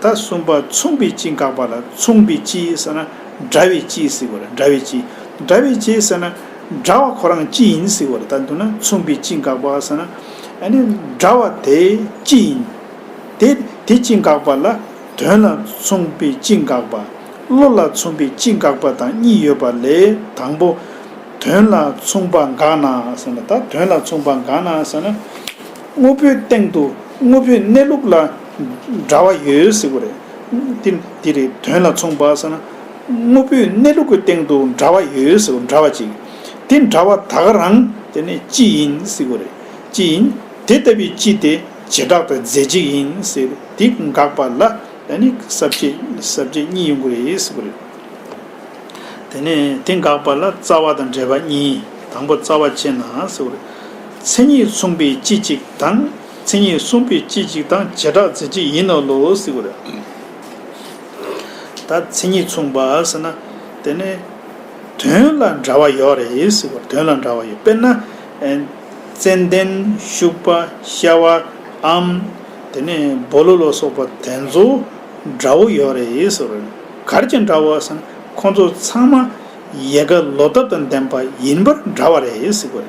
ད་གསུམ་པ་མཚུངས་པའི་སྤྱི་དགག་པ་ལ། མཚུངས་པའི་སྤྱི་ཟེར་ན་འདྲ་བའི་སྤྱི་ཟེར་བ་ལ། འདྲ་བའི་སྤྱི། འདྲ་བའི་སྤྱི་ཟེར་ན་འདྲ་བ་ཁོ་རང་སྤྱི་ཡིན་ཟེར་བ་ལ། ད་མདོར་ན་མཚུངས་པའི་སྤྱི་དགག་པ་ཟེར་ན་ཨ་ནི་འདྲ་བ་དེ་སྤྱི་ཡིན། དེ་དེ་སྤྱི་དགག་པ་ལ་དོན་ལ་མཚུངས་པའི་སྤྱི་དགག་པ། བློ་ལ་མཚུངས་པའི་སྤྱི་དགག་པ་དང་གཉིས་ཡོད་པ་ལས། དང་པོ་དོན་ལ་མཚུངས་པ་དགག་ན་ཟེར་ན། ད་དོན་ལ་མཚུངས་པ་དགག་ན་ཟེར་ན། དངོས་པོའི་སྟེང་དུ་དངོས་པོའི་གནས་ལུགས་ལ་འདྲ་བ་ཡོད་ཟེར་བ་རེད། དེ་དེ་རེད། དོན་ལ་མཚུངས་པ་ཟེར་ན། དངོས་པོའི་གནས་ལུགས་ཀྱི་སྟེང་དུ་འདྲ་བ་ཡོད་ཟེར་བ། འདྲ་བ་ཅིག། དེ་འདྲ་བ་ད་ག་རང་དེ་ནི་སྤྱི་ཡིན་ཟེར་བ་རེད། སྤྱི་ཡིན། དེ་ལྟ་བུའི་སྤྱི་དེ་བྱེ་བྲག་ཏུ་རྫས་གཅིག་ཡིན་ཟེར། དེ་དགག་པ་ལ་ཨ་ནི་ས་བཅད་ས་བཅད་གཉིས་ཡོང་གི་རེད་ཟེར་བ་རེད། དེ་ནས་དེ་དགག་པ་ལ་རྩ་བ་དང་འགྲེལ་པ་གཉིས། དང་པོ་རྩ་བ་ཕྱེ་ན་ཟེར་བ་རེད། མཚན་ཉིད་མཚུངས་པའི་སྤྱི་གཅིག་དང་། མཚན་ཉིད་གསུམ་པའི་སྤྱི་གཅིག་དང་། བྱེ་བྲག་རྫས་གཅིག་ཡིན་ནོ་ལོ་ཟེར་བ་རེད། ད་མཚན་ཉིད་མཚུངས་པ་ཟེར་ན་དེ་ནི་དོན་ལ་འདྲ་བ་ཡོད་རེད་ཟེར་བ། དོན་ལ་འདྲ་བ་ཡོད། དཔེར་ན་ཙན་དན་ཤུག་པ་ཤ་བ་ཨམ། དེ་ནས་སྦོ་ལོ་ལ་སོགས་པ་དེ་ཚོ་འདྲ་བོ་ཡོད་རེད་ཟེར་བ་རེད། ག་རེ་གྱི་འདྲ་བ་ཟེར་ན་ཁོང་ཚོ་ཚང་མ་ཡལ་ག་ལོ་འདབ་དང་ལྡན་པ་ཡིན་པར་འདྲ་བ་རེད་ཟེར་བ་རེད།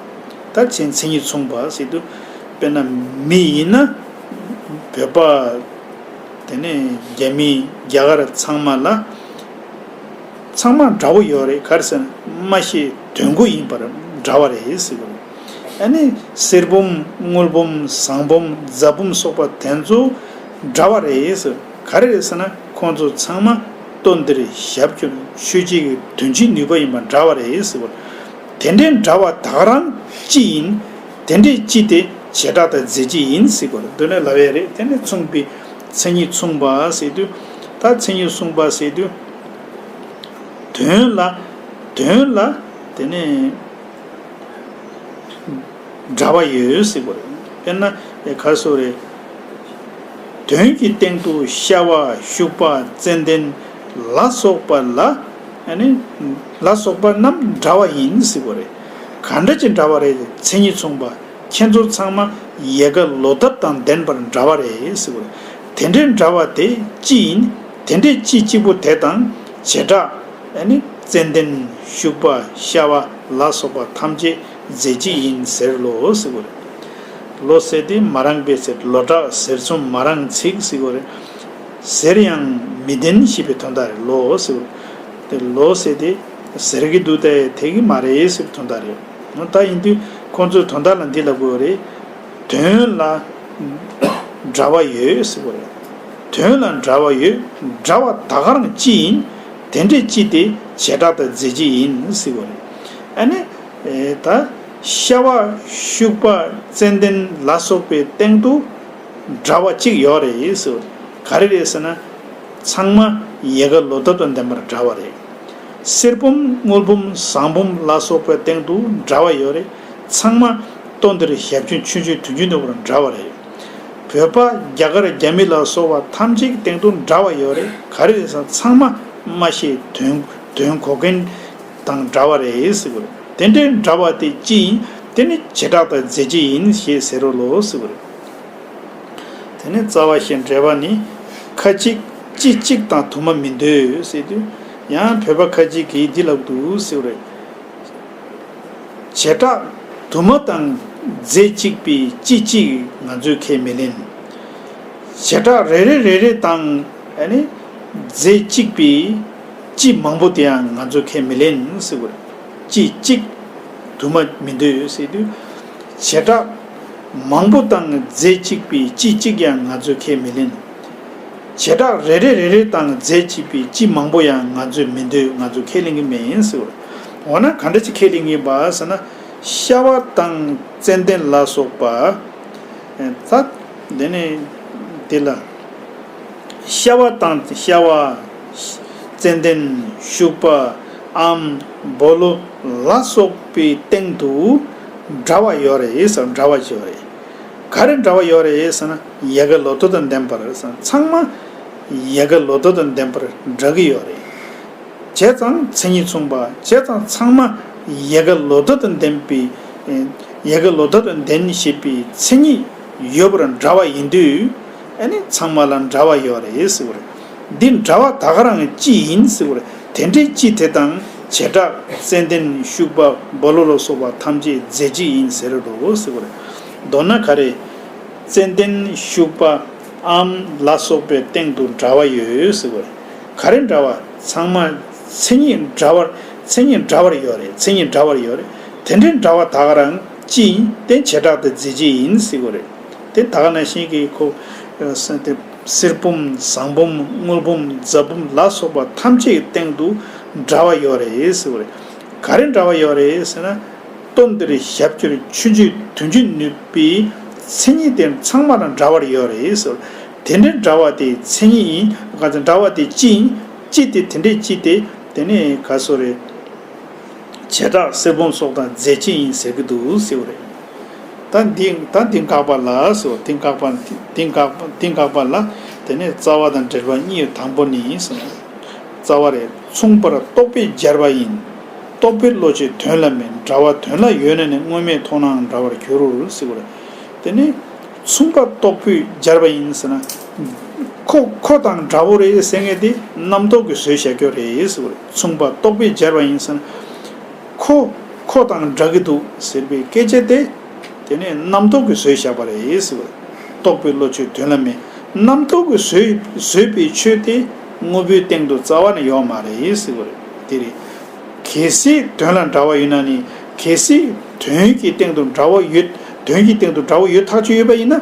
ད་ཅི་མཚན་ཉིད་མཚུངས་པ་ཟེར་དུས་དཔེར་ན་མི་ཡིན་ན་བོད་པ། དེ་ནས་རྒྱ་མི་རྒྱ་གར་ཚང་མ་ལ་ཚང་མ་འདྲ་བོ་ཡོད་རེད། ག་རེ་ཟེར་ན་སྨྲ་ཤེས་དོན་གོ་ཡིན་པར་འདྲ་བ་རེད་ཟེར་བ་རེད། ཨ་ནི་གསེར་བུམ་དངུལ་བུམ་ཟངས་བུམ་རྫ་བུམ་སོགས་པ་དེ་ཚོ་འདྲ་བ་རེད་ཟེར། ག་རེ་རེད་ཟེར་ན་ཁོང་ཚོ་ཚང་མ་ལྟོ་ལྡིར་ཞབས་སྐྱོར་ཆོས་བྱེད་ཀྱི་དོན་བྱེད་ནུས་པ་ཡིན་པ་འདྲ་བ་རེད་ཟེར་བ་རེད། དེ་འདྲའི་འདྲ་བ་ད་ག་རང་སྤྱི་ཡིན། དེ་འདྲའི་སྤྱི་དེ་བྱེ་བྲག་དང་རྫས་གཅིག་ཡིན་ཟེར་དགོས་རེད། མདོར་ན་ལབ་ཡ་རེད། དེ་ནས་མཚུངས་པའི་མཚན་ཉིད་མཚུངས་པ་ཟེར་དུས། ད་མཚན་ཉིད་མཚུངས་པ་ཟེར་དུས། དོན་ལ་དོན་ལ་དེ་ནས་འདྲ་བ་ཡོད་ཟེར་དགོས་རེད། དཔེར་ན། ག་སོ་རེད། དོན་གྱི་སྟེང་དུ་ཤ་བ་ཤུག་པ་ཙན་དན་ལ་སོགས་པ་ལ་ཨ་ནི་ལ་སོགས་པ་རྣམས་འདྲ་བ་ཡིན་ཟེར་གོ་རེད། ག་འདྲ་ཅིག་འདྲ་བ་རེད། མཚན་ཉིད་མཚུངས་པ། ཁྱེད་ཚོ་ཚང་མ་ཡལ་ག་ལོ་འདབ་དང་ལྡན་པར་འདྲ་བ་རེད་ཟེར་གོ་རེད། དེ་འདྲའི་འདྲ་བ་དེ་ཅི་ཡིན། དེ་འདྲའི་ཅི་གཅིག་པུ་དེ་དང་བྱེ་བྲག་ཨ་ནི་ཙན་དན་ཤུག་པ་ཤ་བ་ལ་སོགས་པ་ཐམས་ཅད་རྫས་གཅིག་ཡིན་ཟེར་ལོ་ཟེར་གོ་རེད། ལོ་ཟེར་དེ་མ་རང་པའི་ཟེར། ལོ་གྲགས་ཟེར་མཚུངས་མ་རང་ཚིག་ཟེར་གོ་རེད། ཟེར་ཡང་མི་བདེན་ཞེས་པའི་དོན་དག་རེད། ལོ་ཟེར་གོ་རེད། དེ་ལོ་ཟེར་དེ་ཟེར་གི་འདུག་སྟེ་དེ་གི་མ་རེད་ཟེར་བའི་དོན་དག་རེད། ད་ཡིན་དུས་ཁོང་ཚོས་དོན་དག་ལ་འདི་ལབ་དགོས་རེད། དོན་ལ་འདྲ་བ་ཡོད་ཟེར་གོ་རེད། དོན་ལ་འདྲ་བ་ཡོད། འདྲ་བ་ད་ག་རང་ཅི་ཡིན། དེ་འདྲའི་ཅི་དེ་བྱེ་བྲག་དང་རྫས་གཅིག་ཡིན་ཟེར་གོ་རེད། ཨ་ནི། ཨེ། ད་ཤ་བ་ཤུག་པ་ཙན་དན་ལ་སོགས་པའི་སྟེང་དུ་འདྲ་བ་གཅིག་ཡོད་རེད་ཟེར། ག་རེ་རེད་ཟེར་ན། ཚང་མ་ཡལ་ག་ལོ་འདབ་དང་ལྡན་པར་འདྲ་བ་རེད། གསེར་བུམ་དངུལ་བུམ་ཟངས་བུམ་ལ་སོགས་པའི་སྟེང་དུ་འདྲ་བ་ཡོད་རེད། ཚང་མ་ལྟོ་འདིར་ཞབས་ཀྱུ་ཆུང་ཆུང་དུང་ཆུང་ནོར་བུར་འདྲ་བ་རེད། བོད་པ་རྒྱ་གར་རྒྱ་མི་ལ་སོགས་པ་ཐམས་ཅད་ཀྱི་སྟེང་དུ་འདྲ་བ་ཡོད་རེད། ག་རེ་རེད་ཟེར་ན། ཚང་མ་མ་ཤེས་དོན་དོན་གོ་མཁན་དང་འདྲ་བ་རེད་ཟེར་གོ་རེད། དེ་འདྲའི་འདྲ་བ་དེ་ཅི་ཡིན། དེ་ནི་བྱེ་བྲག་དང་རྫས་གཅིག་ཡིན་ཞེས་ཟེར་རོ་ལོ་ཟེར་གོ་རེད། དེ་ནས་རྩ་བ་ཞེས་འགྲེལ་པ་ནི། ཁ་ཅིག་ཅི་གཅིག་དང་དུ་མ་མི་འདོད་ཟེར་དུས། ཡང་བོད་པ་ཁ་ཅིག་གིས་འདི་ལབ་འདུག་ཟེར་བ་རེད། བྱེ་བྲག་དུ་མ་དང་རྫས་གཅིག་པའི་ཅི་གཅིག་ང་ཚོས་ཁས་མི་ལེན། བྱེ་བྲག་རེ་རེ་རེ་རེ་དང་ཨ་ནི་རྫས་གཅིག་པའི་ཅི་མང་པོ་དེ་ཡང་ང་ཚོས་ཁས་མི་ལེན་ཟེར་བ་རེད། ཅི་གཅིག་དུ་མ་མི་འདོད་ཟེར་དུས། བྱེ་བྲག་མང་པོ་དང་རྫས་གཅིག་པའི་ཅི་གཅིག་ཡང་ང་ཚོས་ཁས་མི་ལེན། བྱེ་བྲག་རེ་རེ་རེ་རེ་དང་རྫས་གཅིག་པའི་ཅི་མང་པོ་ཡང་ང་ཚོས་མི་འདོད། ང་ཚོས་ཁས་ལེན་གྱི་མིན་ཟེར། འོ་ན་ག་འདྲ་ཅིག་ཁས་ལེན་གྱི་ཡིན་པ་ཟེར་ན། ཤ་བ་དང་ཙན་དན་ལ་སོགས་པ། ད་དེ་ནས་དེ་ལ། ཤ་བ་དང་ཤ་བ། ཙན་དན། ཤུག་པ། ཨམ། སྦོ་ལོ་ལ་སོགས་པའི་སྟེང་དུ་འདྲ་བ་ཡོད་རེད་ཟེར། འདྲ་བ་ཡོད་རེད། ག་རེ་འདྲ་བ་ཡོད་རེད་ཟེར་ན། ཡལ་ག་ལོ་འདབ་དང་ལྡན་པར་ཟེར། ཚང་མ་ཡལ་ག་ལོ་འདབ་དང་ལྡན་པར་འདྲ་གི་ཡོད་རེད། བྱས་ཙང་མཚན་ཉིད་མཚུངས་པ། བྱས་ཙང་ཚང་མ་ཡལ་ག་ལོ་འདབ་དང་ལྡན་པའི། ཡལ་ག་ལོ་འདབ་དང་ལྡན་ཞེས་པའི་མཚན་ཉིད་ཡོད་པར་འདྲ་བ་ཡིན་དུས། ཨ་ནི་ཚང་མ་ལ་འདྲ་བ་ཡོད་རེད་ཟེར་བ་རེད། འདི་འདྲ་བ་ད་ག་རང་ཅི་ཡིན་ཟེར་བ་རེད། དེ་འདྲའི་ཅི་དེ་དང་བྱེ་བྲག་ཙན་དན་ཤུག་པ་སྦོ་ལོ་ལ་སོགས་པ་ཐམས་ཅད་རྫས་གཅིག་ཡིན་ཟེར་རོ་ཟེར་བ་རེད། མདོར་ན་ག་རེ། ཙན་དན་ཤུག་པ་ཨམ་ལ་སོགས་པའི་སྟེང་དུ་འདྲ་བ་ཡོད་ཟེར་བ་རེད། ག་རེ་འདྲ་བ། ཚང་མ་མཚན་ཉིད་འདྲ་བར། མཚན་ཉིད་འདྲ་བར་ཡོད་རེད། མཚན་ཉིད་འདྲ་བར་ཡོད་རེད། དེ་འདྲའི་འདྲ་བ་ད་ག་རང་ཅི་ཡིན། དེ་བྱེ་བྲག་དང་རྫས་གཅིག་ཡིན་ཟེར་བ་རེད། དེ་ད་ག་ནང་བཞིན་གྱི་ཁོ། ཨ། ས་དེ་གསེར་བུམ་ཟངས་བུམ་དངུལ་བུམ་རྫ་བུམ་ལ་སོགས་པ་ཐམས་ཅད་ཀྱི་སྟེང་དུ་འདྲ་བ་ཡོད་རེད་ཟེར་བ་རེད། ག་རེ་འདྲ་བ་ཡོད་རེད་ཟེར་ན། ལྟོ་འདིར་ཞབས་ཀྱུར་ཆུ་འཇུ་དུང་འཇུ་ནུས་པའི་མཚན་ཉིད་དེ་ཚང་མ་ལ་འདྲ་བར་ཡོད་རེད་ཟེར། དེ་འདྲའི་འདྲ་བ་དེ་མཚན་ཉིད་ཡིན། ག་ཚོད་འདྲ་བ་དེ་ཅི་ཡིན། ཅི་དེ་དེ་འདྲའི་ཅི་དེ་དེ་ནས་ག་སོ་རེད། བྱེ་བྲག་གསེར་བུམ་སོགས་དང་རྫས་གཅིག་ཡིན་ཟེར་གྱི་འདུག་ཟེར་བ་རེད། ད་འདི་ད་འདི་དགག་པ་ལ་ཟེར་བ། འདི་དགག་པ་འདི་དགག་པ་འདི་དགག་པ་ལ། དེ་ནས་རྩ་བ་དང་འགྲེལ་པ་གཉིས། དང་པོ་ནི་ཟེར་ན། རྩ་བ་རེད། མཚུངས་པར་རྟོག་པས་སྦྱར་བ་ཡིན། རྟོག་པའི་བློ་ཆོས་དོན་ལ་མེད། འདྲ་བ་དོན་ལ་ཡོད་ན་ནི། དངོས་མེད་མཐོང་ནའང་འདྲ་བར་འགྱུར་ཟེར་བ་རེད། དེ་ནི་མཚུངས་པ་རྟོག་པས་སྦྱར་བ་ཡིན་ཟེར་ན། ཁོ་ཁོ་དང་འདྲ་བོ་རེད་ཟེར་མཁན་དེ་རྣམ་རྟོག་གིས་བཟོས་བཞག་རྒྱུ་རེད་ཟེར་བ་རེད། མཚུངས་པ་རྟོག་པས་སྦྱར་བ་ཡིན་ཟེར་ན། ཁོ་ཁོ་དང་འདྲ་གི་འདུག་ཟེར་བའི་སྐད་ཆ་དེ། དེ་ནས་རྣམ་རྟོག་གིས་བཟོས་བཞག་པ་རེད་ཟེར་བ་རེད། རྟོག་པའི་བློ་ཆོས་དོན་ལ་མེད། རྣམ་རྟོག་གིས་བཟོས་བཟོས་པའི་ཆོས་དེ་དངོས་པོའི་སྟེང་དུ་རྩ་བ་ནས་ཡོད་མ་རེད་ཟེར་བ་རེད། དེ་རེད། གལ་སྲིད་དོན་ལ་འདྲ་བ་ཡོད་ན་ནི། གལ་སྲིད་དོན་གྱི་སྟེང་དུ་འདྲ་བ་ཡོད། དོན་གྱི་སྟེང་དུ་འདྲ་བ་ཡོད་ཐག་ཆོད་ཡོད་པ་ཡིན་ན།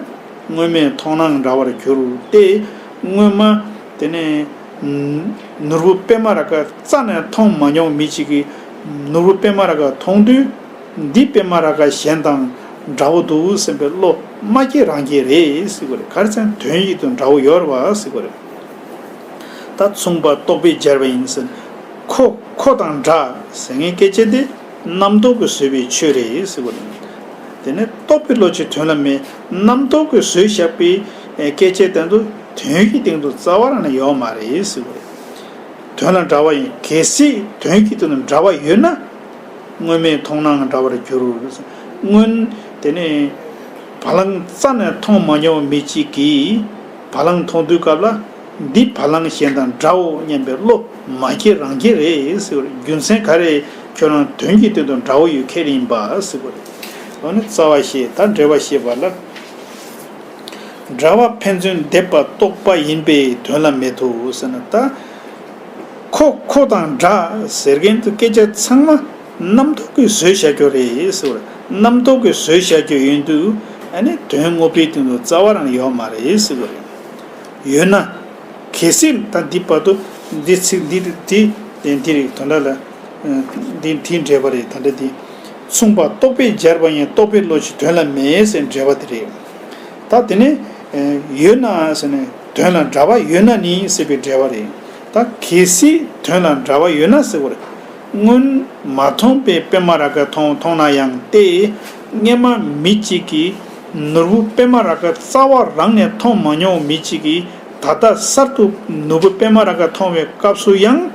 དངོས་མེད་མཐོང་ནའང་འདྲ་བར་འགྱུར་ཏེ། སྔོན་མ་དེ་ནས་ནོར་བུ་པད་མ་རཱ་ག་རྩ་ནས་མཐོང་མ་མྱོང་མི་གཅིག་གིས་ནོར་བུ་པད་མ་རཱ་ག་མཐོང་དུས། འདི་པད་མ་རཱ་ག་གཞན་དང་འདྲ་བོ་འདུག་སེམས་པའི་བློ་མ་སྐྱེ་རང་སྐྱེ་རེད་ཟེར་གྱི་རེད། ག་རེ་ཟེར་ན་དོན་ཡིག་ཏུ་འདྲ་བོ་ཡོད་རེད་བ་ཟེར་གྱི་རེད། ད་མཚུངས་པ་རྟོག་པས་སྦྱར་བ་ཡིན་ཟེར། ཁོ་ཁོ་དང་འདྲ་ཟེར་མཁན་སྐད་ཆ་དེ་རྣམ་རྟོག་གིས་བཟོས་པའི་ཆོས་རེད་ཟེར་གྱི་རེད། དེ་ནས་རྟོག་པའི་བློ་གཅིག་དོན་ལ་མེད། རྣམ་རྟོག་གིས་བཟོས་བཞག་པའི་སྐད་ཆའི་སྟེང་དུ་དོན་གྱི་སྟེང་དུ་རྩ་བ་རང་ནས་ཡོད་མ་རེད་ཟེར་བ་རེད། དོན་ལ་འདྲ་བ་ཡིན། གལ་སྲིད་དོན་གྱི་སྟེང་དུ་འདྲ་བ་ཡོད་ན། སྔོན་མའི་མཐོང་སྣང་འདྲ་བར་འགྱུར། སྔོན་དེ་ནས་བ་ལང་རྩ་ནས་མཐོང་མ་མྱོང་བའི་མི་གཅིག་གིས་བ་ལང་མཐོང་དུས་སྐབས་ལ། འདི་བ་ལང་གཞན་དང་འདྲའོ་སྙམ་པའི་བློ་མ་སྐྱེ་རང་སྐྱེ་རེད་ཟེར་བར། རྒྱུ་མཚན་ག་རེ། ཁྱོད་རང་དོན་གྱི་སྟེང་དུ་འདྲ་བོ་ཡོད་ཁེལ་ཡིན་པ་ཟེར་བ་རེད། འོ་ན་རྩ་བ་ཤེས་ད་འབྲེལ་བ་ཤེས་པ་ལ། འདྲ་བ་ཕན་ཚུན་འདེབས་པ་རྟོག་པ་ཡིན་པས་དོན་ལ་མེད་དོ་ཟེར་ན་ད། ཁོ་ཁོ་དང་འདྲ་ཟེར་མཁན་དུ་སྐད་ཆ་ཚང་མ་རྣམ་རྟོག་གིས་བཟོས་བཞག་རྒྱུ་རེད་ཟེར་བ་རེད། རྣམ་རྟོག་གིས་བཟོས་བཞག་རྒྱུ་ཡིན་དུས་ཨ་ནི་དོན་དངོས་པོའི་སྟེང་དུ་རྩ་བ་རང་ཡོད་མ་རེད་ཟེར་བ་རེད། ཡོད་ན། གལ་སྲིད་ད་འདི་བར་དུ་འདི་ཚིག་འདི་འདི་འདི་རིགས་དོན་དག་ལ་འདི་འདི་འདྲེས་པ་རེད། ད་འདྲ་འདི་མཚུངས་པ་རྟོག་པས་སྦྱར་བ་ཡིན། རྟོག་པའི་བློ་གཅིག་དོན་ལ་མེད་ཟེར་འགྲེལ་པ་དེ་རེད། ད་དེ་ནས་ཡོད་ན་ཟེར་ནས་དོན་ལ་འདྲ་བ་ཡོད་ན་ནི་ཟེར་བའི་འགྲེལ་པ་རེད། ད་གལ་སྲིད་དོན་ལ་འདྲ་བ་ཡོད་ན་ཟེར་བ་རེད། སྔོན་མ་མཐོང་བའི་པད་མ་རཱ་ག་མཐོང་མཐོང་ན་ཡང་སྟེ། སྔོན་མ་མི་གཅིག་གིས་ནོར་བུ་པད་མ་རཱ་ག་རྩ་བ་རང་ནས་མཐོང་མ་མྱོང་བའི་མི་གཅིག་གིས་ད་ལྟ་གསར་དུ་ནོར་བུ་པད་མ་རཱ་ག་མཐོང་བའི་སྐབས་སུ་ཡང་།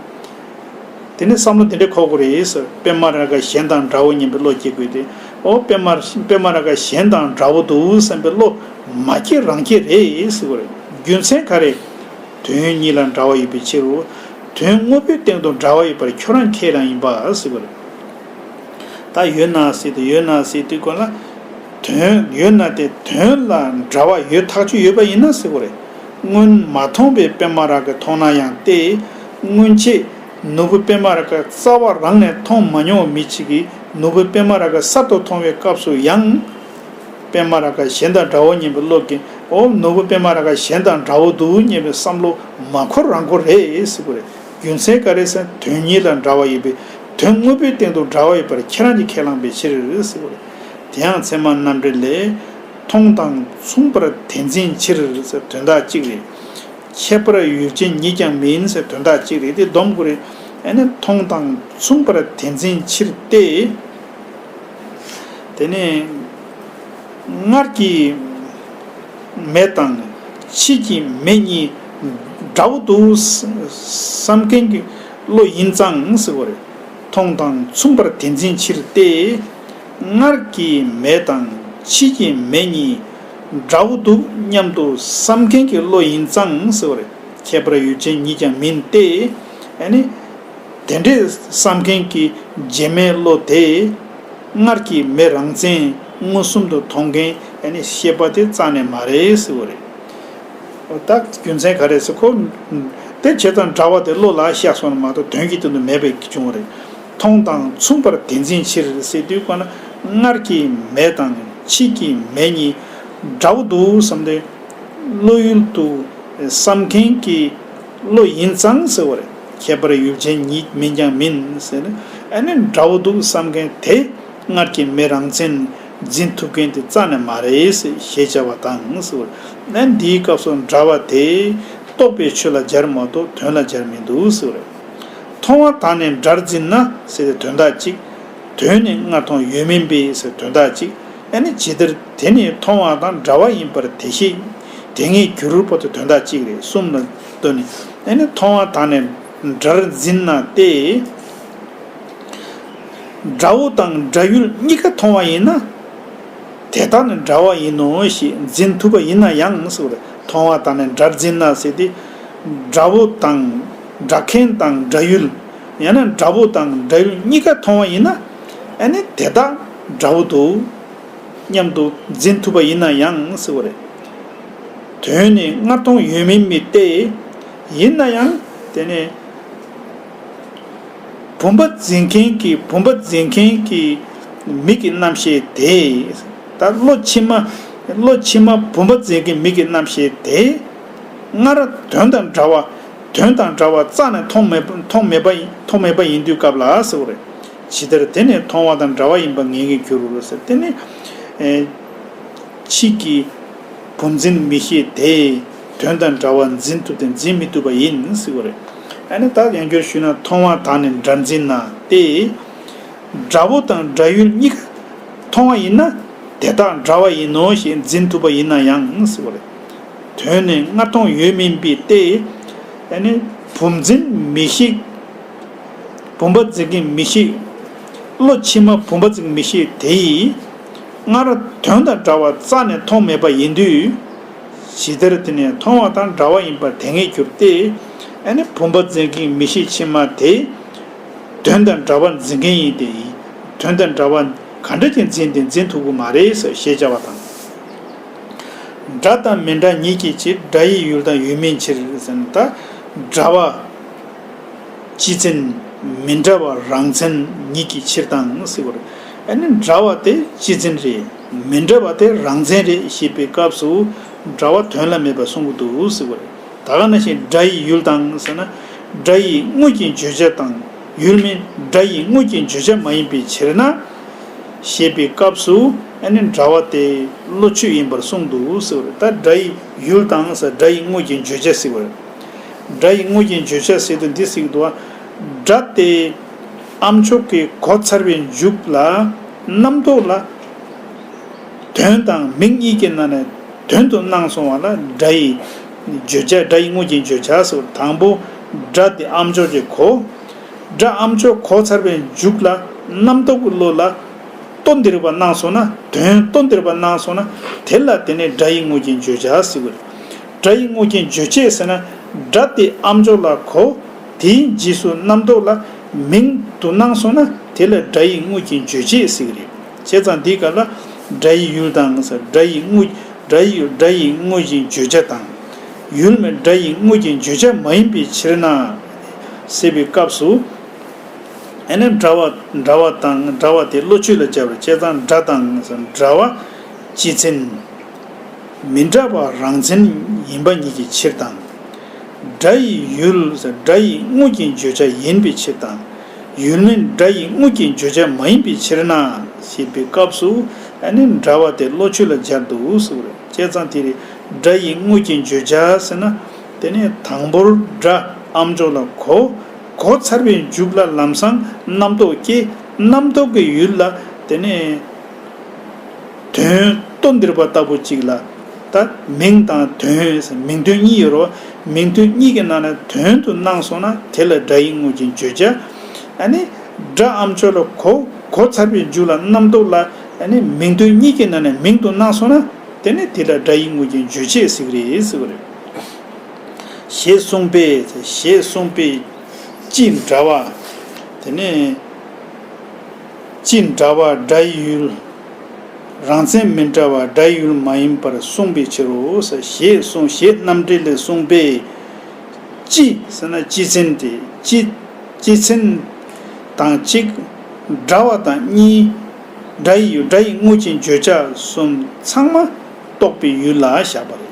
དེ་ནི་བསམ་བློ་དེ་འདྲ་འཁོར་དགོས་རེད་ཟེར། པད་མ་རཱ་ག་གཞན་དང་འདྲའོ་སྙམ་པའི་བློ་སྐྱེ་དགོས་ཏེ། ཨོ་པད་མ་པད་མ་རཱ་ག་གཞན་དང་འདྲ་བོ་འདུག་བསམ་པའི་བློ་མ་སྐྱེ་རང་སྐྱེ་རེད་ཟེར་དགོས་རེད། རྒྱུ་མཚན་ག་རེ། དོན་གཉིས་ལ་འདྲ་བ་ཡོད་པའི་ཕྱིར་རོ། དོན་དངོས་པོའི་སྟེང་དུ་འདྲ་བ་ཡོད་པར་ཁྱོད་རང་ཁས་བླངས་ཡིན་པ་ཟེར་བ་རེད། ད་ཡོད་ན་ཟེར་ཏེ་ཡོད་ན་ཟེར་དུས་གོང་ལ། དོན་ཡོད་ན་དེ་དོན་ལ་འདྲ་བ་ཡོད་ཐག་ཆོད་ཡོད་པ་ཡིན་ན་ཟེར་བ་རེད། སྔོན་མ་མཐོང་བའི་པད་མ་རཱ་ག་མཐོང་ན་ཡང་སྟེ། སྔོན་ཆད་ནོར་བུ་པད་མ་རཱ་ག་རྩ་བ་རང་ནས་མཐོང་མ་མྱོང་བའི་མི་གཅིག་གིས་ནོར་བུ་པད་མ་རཱ་ག་གསར་དུ་མཐོང་བའི་སྐབས་སུ་ཡང་། པད་མ་རཱ་ག་གཞན་དང་འདྲ་བོ་སྙམ་པའི་བློ་གིས་ཨོ་ནོར་བུ་པད་མ་རཱ་ག་གཞན་དང་འདྲ་བོ་འདུག་སྙམ་པའི་བསམ་བློ་མ་འཁོར་རང་འཁོར་རེད་ཟེར་བ་རེད། རྒྱུ་མཚན་ག་རེ་ཟེར་ན་དོན་གཉིས་ལ་འདྲ་བ་ཡོད་པས་དོན་དངོས་པོའི་སྟེང་དུ་འདྲ་བ་ཡོད་པར་ཁྱེད་རང་གིས་ཁས་བླངས་པའི་ཕྱིར་ཟེར་བ་རེད། དེ་ཡང་ཚད་མ་རྣམ་འགྲེལ་ལས། མཐོང་དང་མཚུངས་པར་དེ་འཛིན་ཕྱིར་ཟེར་དོན་དག་གཅིག་རེད། ཁྱད་པར་ཡུལ་ཅན་ཉིད་ཀྱང་མིན་ཟེར་དོན་དག་གཅིག་རེད། དེ་སྡོམ་དགོས་རེད། ཨ་ནི་མཐོང་དང་མཚུངས་པར་དེ་འཛིན་ཕྱིར་ཏེ། དེ་ནས་སྔར་གྱི་མེ་དང་ཕྱིས་ཀྱི་མེ་གཉིས་འདྲ་བོ་འདུག་བསམ་མཁན་གྱི་བློ་ཡིན་ཙང་ཟེར་བ་རེད། མཐོང་དང་མཚུངས་པར་དེ་འཛིན་ཕྱིར་ཏེ། སྔར་གྱི་མེ་དང་ཕྱིས་ཀྱི་མེ་གཉིས་འདྲ་བོ་འདུག་སྙམ་དུ་བསམ་མཁན་གྱི་བློ་ཡིན་ཙང་ཟེར་བ་རེད། ཁྱད་པར་ཡུལ་ཅན་ཉིད་ཀྱང་མིན་ཏེ། ཨ་ནི། དེ་འདྲའི་བསམ་མཁན་གྱི་རྗེས་མའི་བློ་དེ། སྔར་གྱི་མེ་རང་མཚན་མངོན་སུམ་དུ་མཐོང་མཁན་ཨ་ནི་ཤེས་པ་དེ་རྩ་ནས་མ་རེད་ཟེར་བ་རེད། ད་རྒྱུ་མཚན་ག་རེ་ཟེར་ཁོ། དེ་བྱས་ཙང་འདྲ་བ་དེ་བློ་ལ་ཤར་སོང་ན་མ་གཏོགས་དོན་གྱི་སྟེང་དུ་མེད་པའི་བྱུང་བ་རེད། མཐོང་དང་མཚུངས་པར་དེ་འཛིན་ཕྱིར་ཟེར་དུས་གོ་ན་སྔར་གྱི་མེ་དང་ཕྱིས་ཀྱི་མེ་གཉིས་འདྲ་བོ་འདུག་བསམ་སྟེ། བློ་ཡུལ་དུ་བསམ་མཁན་གྱི་བློ་ཡིན་ཙང་ཟེར་བ་རེད། ཁྱད་པར་ཡུལ་ཅན་ཉིད་མིན་ཀྱང་མིན་ཟེར་ནས་ཨ་ནི་འདྲ་བོ་འདུག་བསམ་མཁན་དེ། སྔར་གྱི་མེ་རང་མཚན་འཛིན་ཐུབ་མཁན་དེ་རྩ་ནས་མ་རེད་ཟེར་ཞེས་བྱ་བ་དང་ཟེར་བ་རེད། ཨ་ནི་འདིའི་སྐབས་སུ་འདྲ་བ་དེ་རྟོག་པའི་ཆོས་ལ་སྦྱར་མ་གཏོགས་དོན་ལ་སྦྱར་མི་འདུག་ཟེར་བ་རེད། མཐོང་བ་དག་ནི་འདྲར་འཛིན་ན་ཟེར་ཏེ་དོན་དག་གཅིག་དོན་ནི་སྔར་མཐོང་ཡོད་མིན་པས་ཟེར་དོན་དག་གཅིག་ཨ་ནི་ཇི་ལྟར་དེ་ནི་མཐོང་བ་དང་འདྲ་བ་ཡིན་པར་དེ་ཤེས་དེ་ངེས་འགྱུར་བར་དུ་དོན་དག་གཅིག་རེད། གསུམ་ལ་ལྟོས་ནས་ཨ་ནི་མཐོང་བ་དག་ནི་འདྲར་འཛིན་ན་སྟེ། འདྲ་བོ་དང་འདྲ་ཡུལ་གཉིས་ཀ་མཐོང་བ་ཡིན་ན། དེ་དག་ནི་འདྲ་བ་ཡིན་ནོ་ཞེས་འཛིན་ཐུབ་པ་ཡིན་ན་ཡང་ཟེར་བ་རེད། མཐོང་བ་དག་ནི་འདྲར་འཛིན་ན་ཟེར་ཏེ། འདྲ་བོ་དང་འདྲ་མཁན་དང་འདྲ་ཡུལ། ཡང་ན་འདྲ་བོ་དང་འདྲ་ཡུལ་གཉིས་ཀ་མཐོང་བ་ཡིན་ན། ཨ་ནི་དེ་དག་འདྲ་བོ་འདུག་སྙམ་དུ་འཛིན་ཐུབ་པ་ཡིན་ན་ཡང་ཟེར་བ་རེད། དོན་ནི་སྔར་མཐོང་ཡོད་མིན་མི་སྟེ། ཡིན་ན་ཡང་དེ་ནི། བུམ་པ་འཛིན་མཁན་གྱི་བུམ་པ་འཛིན་མཁན་གྱི་མིག་གི་རྣམ་ཤེས་དེ། ད་བློ་ཕྱི་མ་བློ་ཕྱི་མ་བུམ་པ་འཛིན་མཁན་མིག་གི་རྣམ་ཤེས་དེ། སྔར་དོན་དང་འདྲ་བ་དོན་དང་འདྲ་བ་རྩ་ནས་མཐོང་མེད་མཐོང་མེད་པ་མཐོང་མེད་པ་ཡིན་དུས་སྐབས་ལ་ཟེར་བ་རེད། ཇི་ལྟར་དེ་ནི་མཐོང་བ་དང་འདྲ་བ་ཡིན་པ་ངེས་ངེས་འགྱུར་རོ་ཟེར། དེ་ནི། ཨེ། ཕྱིས་ཀྱི་བུམ་འཛིན་མིག་ཤེས་དེ་དོན་དང་འདྲ་བ་འཛིན་ཐུབ་སྟེ་འཛིན་མི་ཐུབ་པ་ཡིན་ཟེར་བ་རེད། ཨ་ནི་ད་ཡང་བསྐྱར་ཞུས་ན་མཐོང་བ་དག་ནི་འདྲར་འཛིན་ན་སྟེ། འདྲ་བོ་དང་འདྲ་ཡུལ་གཉིས་ཀ་མཐོང་བ་ཡིན་ན། དེ་དག་འདྲ་བ་ཡིན་ནོ་ཞེས་འཛིན་ཐུབ་པ་ཡིན་ན་ཡང་ཟེར་བ་རེད། དོན་ནི་སྔར་མཐོང་ཡོད་མིན་པའི་སྟེ། ཨ་ནི་བུམ་འཛིན་མིག་ཤེས། བུམ་པ་འཛིན་མཁན་མིག་ཤེས། བློ་ཕྱི་མ་བུམ་པ་འཛིན་མིག་ཤེས་དེ་ཡིས། སྔར་དོན་དང་འདྲ་བ་རྩ་ནས་མཐོང་མེད་པ་ཡིན་དུས། ཇི་ལྟར་དེ་ནས་མཐོང་བ་དང་འདྲ་བ་ཡིན་པར་དེ་སྔས་གྱུར་ཏེ། ཨ་ནི་བུམ་པ་འཛིན་མཁན་མིག་ཤེས་ཕྱི་མ་དེ། དོན་དང་འདྲ་བར་འཛིན་མཁན་ཡིན་ཏེ། དོན་དང་འདྲ་བ་ག་འདྲ་ཅིག་འཛིན་ཏེ་འཛིན་ཐུབ་ཀྱི་མ་རེད་ཟེར་ཞེས་བྱ་བ་དང་། འདྲ་དང་མི་འདྲ་ཉིད་ཀྱི་ཕྱིར་སྒྲ་ཡི་ཡུལ་དང་ཡུལ་མིན་ཕྱིར་ཟེར་ན། ད་འདྲ་བ་སྤྱི་མཚན། མི་འདྲ་བ་རང་མཚན་ཉིད་ཀྱི་ཕྱིར་དང་ཟེར་བ་རེད། ཨ་ནི་འདྲ་བ་དེ་སྤྱི་མཚན་རེད། མི་འདྲ་བ་དེ་རང་མཚན་རེད་ཞེས་པའི་སྐབས་སུ་འདྲ་བ་དོན་ལ་མེད་པར་གསུང་གི་འདུག་ཟེར་བ་རེད། ད་ག་ནང་བཞིན་སྒྲ་ཡི་ཡུལ་དང་ཟེར་ན། སྒྲ་ཡི་དངོས་ཀྱི་བརྗོད་བྱ་དང་ཡུལ་མིན་སྒྲ་ཡི་དངོས་ཀྱི་བརྗོད་བྱ་མ་ཡིན་པའི་ཕྱིར་ན། ཞེས་པའི་སྐབས་སུ་ཨ་ནི་འདྲ་བ་དེ་བློ་ཆོས་ཡིན་པར་གསུངས་འདུག་ཟེར་བ་རེད། ད་སྒྲ་ཡི་ཡུལ་དང་ཟེར་སྒྲ་ཡི་དངོས་ཀྱི་བརྗོད་བྱ་ཟེར་བ་རེད། སྒྲ་ཡི་དངོས་ཀྱི་བརྗོད་བྱ་ཟེར་དུས་འདི་ཟེར་གྱི་འདུག་བ། སྒྲ་དེ་ཨ་མཆོག་གི་གོ་ཚར་བའི་མཇུག་ལ་རྣམ་རྟོག་ལ། དོན་དང་མིང་གཉིས་ཀྱི་ནང་ནས་དོན་དུ་སྣང་སོང་བ་ལ་སྒྲ་ཡི་བརྗོད་བྱ། སྒྲ་ཡི་དངོས་ཀྱི་བརྗོད་བྱ་ཟེར་བ། དང་པོ་སྒྲ་དེ་ཨ་མཆོག་གི་གོ། སྒྲ་ཨ་མཆོག་གོ་ཚར་བའི་མཇུག་ལ་རྣམ་རྟོག་གི་བློ་ལ་ལྟོ་ལྡིར་བ་སྣང་སོང་ན། དོན་ལྟོ་ལྡིར་བ་སྣང་སོང་ན། དེ་ལ་དེ་ནི་སྒྲ་ཡི་དངོས་ཀྱི་བརྗོད་བྱ་ཟེར་བ་རེད། སྒྲ་ཡི་དངོས་ཀྱི་བརྗོད་བྱེད་ཟེར་ན། སྒྲ་དེ་ཨ་མཆོག་ལ་གོ། དེའི་རྗེས་སུ་རྣམ་རྟོག་ལ་མིང་དུ་སྣང་སོང་ན། དེ་ལ་སྒྲ་ཡི་དངོས་ཀྱི་བརྗོད་བྱེད་ཟེར་གྱི་རེད། བྱས་ཙང་འདིའི་སྐབས་ལ་སྒྲ་ཡི་ཡུལ་དང་ཟེར། སྒྲ་ཡི་དངོས། སྒྲ་ཡི་ཡུལ། སྒྲ་ཡི་དངོས་ཀྱི་བརྗོད་བྱ་དང་། ཡུལ་མིན་སྒྲ་ཡི་དངོས་ཀྱི་བརྗོད་བྱ་མ་ཡིན་པའི་ཕྱིར་ན། ཟེར་བའི་སྐབས་སུ། ཨ་ནི་འདྲ་བ། འདྲ་བ་དང་འདྲ་བ་དེ་བློ་ཆོས་ལ་སྦྱར་བ། བྱས་ཙང་སྒྲ་དང་ཟེར། འདྲ་བ་སྤྱི་མཚན། མི་འདྲ་བ་རང་མཚན་ཡིན་པ་ཉིད་ཀྱི་ཕྱིར་དང་། སྒྲ་ཡི་ཡུལ་ཟེར། སྒྲ་ཡི་དངོས་ཀྱི་བརྗོད་བྱ་ཡིན་པའི་ཕྱིར་དང་། ཡུལ་མིན་སྒྲ་ཡི་དངོས་ཀྱི་བརྗོད་བྱ་མ་ཡིན་པའི་ཕྱིར་ན། ཞེས་པའི་སྐབས་སུ་ཨ་ནི་འདྲ་བ་དེ་བློ་ཆོས་ལ་སྦྱར་འདུག་ཟེར་བ་རེད། བྱས་ཙང་དེ་རེད། སྒྲ་ཡི་དངོས་ཀྱི་བརྗོད་བྱ་ཟེར་ན། དེ་ནི་དང་པོར་སྒྲ་ཨ་མཆོག་ལ་གོ། གོ་ཚར་བའི་མཇུག་ལ་ལམ་སང་རྣམ་རྟོག་སྐྱེ། རྣམ་རྟོག་གི་ཡུལ་ལ་དེ་ནི། དོན་ལྟོ་ལྡིར་བ་ལྟ་བུ་ཅིག་ལ། ད་མིང་དང་དོན་ཟེར། མིང་དོན་གཉིས་ཡོད་རེད་བ། མིང་དོན་གཉིས་ཀྱི་ནང་ནས་དོན་དུ་སྣང་སོང་ན། དེ་ལ་སྒྲ་ཡི་དངོས་ཀྱི་བརྗོད་བྱ། ཨ་ནི་སྒྲ་ཨ་མཆོག་ལ་གོ། གོ་ཚར་བའི་མཇུག་ལ་རྣམ་རྟོག་ལ། ཨ་ནི་མིང་དོན་གཉིས་ཀྱི་ནང་ནས་མིང་དུ་སྣང་སོང་ན། དེ་ནི་དེ་ལ་སྒྲ་ཡི་དངོས་ཀྱི་བརྗོད་བྱེད་ཟེར་གྱི་རེད་ཟེར་བ་རེད། ཞེས་གསུངས་པས། ཞེས་གསུངས་པས་སྤྱི་འདྲ་བ། དེ་ནས་སྤྱི་འདྲ་བ་སྒྲ་ཡི་ཡུལ། རང་མཚན་མི་འདྲ་བ་སྒྲ་ཡི་ཡུལ་མ་ཡིན་པར་གསུངས་པའི་ཕྱིར་རོ། ཞེས་གསུངས། ཞེས་རྣམ་འགྲེལ་ལས་གསུངས་པས། སྤྱི་ཟེར་ན་སྤྱི་མཚན་དེ། སྤྱི། སྤྱི་མཚན་དང་གཅིག་འདྲ་བ་དང་གཉིས། སྒྲ་ཡི་ཡུལ། སྒྲ་ཡི་དངོས་ཀྱི་བརྗོད་བྱ་གསུམ་ཚང་མ་རྟོགས་པའི་ཡུལ་ལ་བཞག་པ་རེད།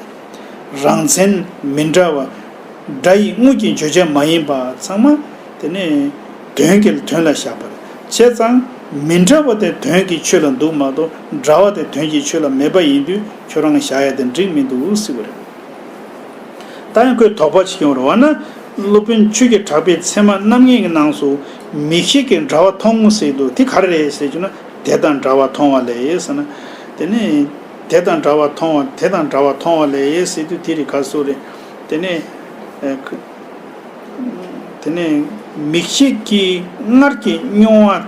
རང་མཚན་མི་འདྲ་བ། སྒྲ་ཡི་དངོས་ཀྱི་བརྗོད་བྱ་མ་ཡིན་པ་ཚང་མ་དེ་ནི་དོན་གྱི་དོན་ལ་བཞག་པ་རེད། བྱས་ཙང་མི་འདྲ་བ་དེ་དོན་གྱི་ཆོས་ལ་འདུག་མ་གཏོགས། འདྲ་བ་དེ་དོན་གྱི་ཆོས་ལ་མེད་པ་ཡིན་དུས། ཁྱོད་རང་བཞག་ཡ་དེ་འགྲིག་མི་འདུག་ཟེར་བ་རེད། ད་ཡང་ཁོས་དོགས་པ་བྱེད་ཀྱི་ཡོང་རེད་བ་ན། སློབ་དཔོན་ཆོས་ཀྱི་གྲགས་པའི་ཚད་མ་རྣམ་ངེས་ཀྱི་ནང་སུ། མིག་ཤེས་ཀྱིས་འདྲ་བ་མཐོང་ཟེར་འདུག་དེ་ག་རེ་རེད་ཟེར་གྱུར་ན། དེ་དང་འདྲ་བ་མཐོང་བ་ལས་ཟེར་ན། དེ་ནི་དེ་དང་འདྲ་བ་མཐོང་བ། དེ་དང་འདྲ་བ་མཐོང་བ་ལས་ཟེར་དུས་དེ་རིགས་ག་སོགས་རེད། དེ་ནི། ཨ། དེ་ནས་མིག་ཤེས་ཀྱིས་སྔར་གྱི་མྱོང་བ་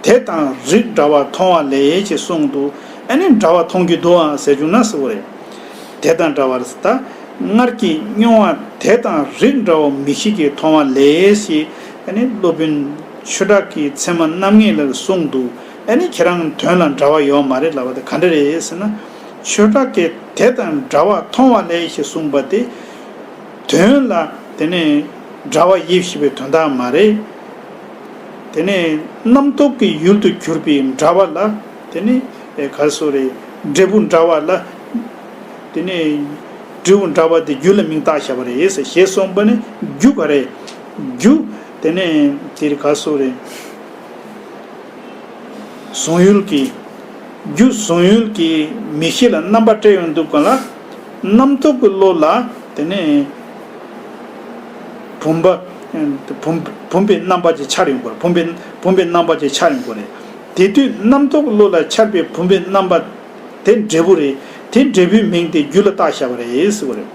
དེ་དང་རིགས་འདྲ་བ་མཐོང་བ་ལས་ཞེས་གསུངས་འདུག་ཨ་ནི་འདྲ་བ་མཐོང་གི་འདུག་ཨང་ཟེར་བྱུང་ན་ཟེར་བ་རེད། དེ་དང་འདྲ་བར་ཟེར། ད་སྔར་གྱི་མྱོང་བ་དེ་དང་རིགས་འདྲ་བ་མིག་ཤེས་ཀྱིས་མཐོང་བ་ལས་ཞེས། ཨ་ནི་སློབ་དཔོན་ཆོས་གྲགས་ཀྱི་ཚད་མ་རྣམ་ངེས་ལ་གསུངས་འདུག་ཨ་ནི་ཁྱེད་རང་དོན་ལ་འདྲ་བ་ཡོད་མ་རེད་ལབ་པ་དེ་ག་འདྲ་རེད་ཟེར་ན། ཆོས་གྲགས་ཀྱིས་དེ་དང་འདྲ་བ་མཐོང་བ་ལས་ཞེས་གསུངས་པ་དེ། དོན་ལ་དེ་ནས་འདྲ་བ་ཡིན་ཞེས་པའི་དོན་དག་མ་རེད། དེ་ནས་རྣམ་རྟོག་གི་ཡུལ་དུ་གྱུར་པའི་འདྲ་བ་ལ་དེ་ནི་ག་རེ་ཟེར་རེད། འབྲས་བུ་འདྲ་བ་ལ། དེ་ནས་འབྲས་བུ་འདྲ་བ་དེ་རྒྱུ་ལ་མིང་བཏགས་བཞག་པ་རེད་ཟེར། ཞེས་གསུངས་པ་ནི་རྒྱུ་ག་རེ། རྒྱུ། དེ་ནས་དེ་རིགས་ག་རེ་ཟེར་རེད། གཟུང་ཡུལ་གྱི། རྒྱུ་གཟུང་ཡུལ་གྱི་མིག་ཤེས་ལ་རྣམ་པ་སྤྲད་ཡོང་དུས་སྒང་ལ། རྣམ་རྟོག་གི་བློ་ལ་དེ་ནས་བུམ་པ། བུམ། བུམ་པའི་རྣམ་པ་ཅིག་འཆར་ཡོང་གི་རེད། བུམ་པའི། བུམ་པའི་རྣམ་པ་ཅིག་འཆར་ཡོང་གི་རེད། དེ་དུས་རྣམ་རྟོག་གི་བློ་ལ་འཆར་བའི་བུམ་པའི་རྣམ་པ་ དེ་འབྲས་བུ་རེད། དེ་འབྲས་བུའི་མིང་དེ་རྒྱུ་ལ་བཏགས་བཞག་པ་རེད་ཟེར་བ་རེད།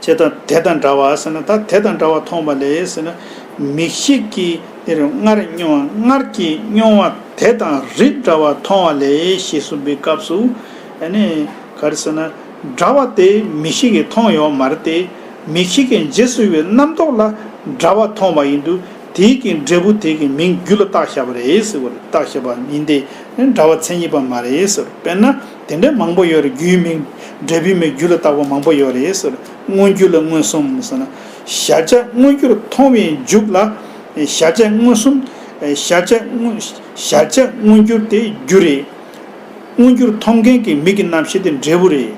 བྱས་ཙང་དེ་དང་འདྲ་བ་ཟེར་ན། ད་དེ་དང་འདྲ་བ་མཐོང་བ་ལས་ཟེར་ན། མིག་ཤེས་ཀྱིས་དེར་སྔར་མྱོང་བ། སྔར་གྱི་མྱོང་བ་དེ་དང་རིགས་འདྲ་བ་མཐོང་བ་ལས་ཞེས་གསུངས་པའི་སྐབས་སུ། ཨ་ནི་ག་རེ་ཟེར་ན། འདྲ་བ་དེ་མིག་ཤེས་ཀྱིས་མཐོང་ཡོད་མ་རེད་དེ། མིག་ཤེས་ཀྱིས་རྗེས་སུ་ཡི་བའི་རྣམ་རྟོག་ལ་འདྲ་བ་མཐོང་བ་ཡིན་དུས། དེའི་གི་འབྲས་བུ་དེ་གི་མིང་རྒྱུ་ལ་བཏགས་བཞག་པ་རེད་ཟེར་བ་རེད། བཏགས་བཞག་པ་ཡིན་ཏེ། འདྲ་བ་མཚན་ཉིད་པ་མ་རེད་ཟེར། དཔེར་ན་དེ་འདྲའི་མང་པོ་ཡོད་རེད། རྒྱུའི་མིང་། འབྲས་བུའི་མིང་རྒྱུ་ལ་བཏགས་པ་མང་པོ་ཡོད་རེད་ཟེར། མངོན་རྒྱུ་ལ་མངོན་སུམ་ཟེར་ན། གཞལ་བྱ་མངོན་གྱུར་མཐོང་བའི་མཇུག་ལ། གཞལ་བྱ་མངོན་སུམ། གཞལ་བྱ་མངོན། གཞལ་བྱ་མངོན་གྱུར་དེ་རྒྱུ་རེད། མངོན་གྱུར་མཐོང་མཁན་གྱི་མིག་གི་རྣམ་ཤེས་དེ་འབྲས་བུ་རེད།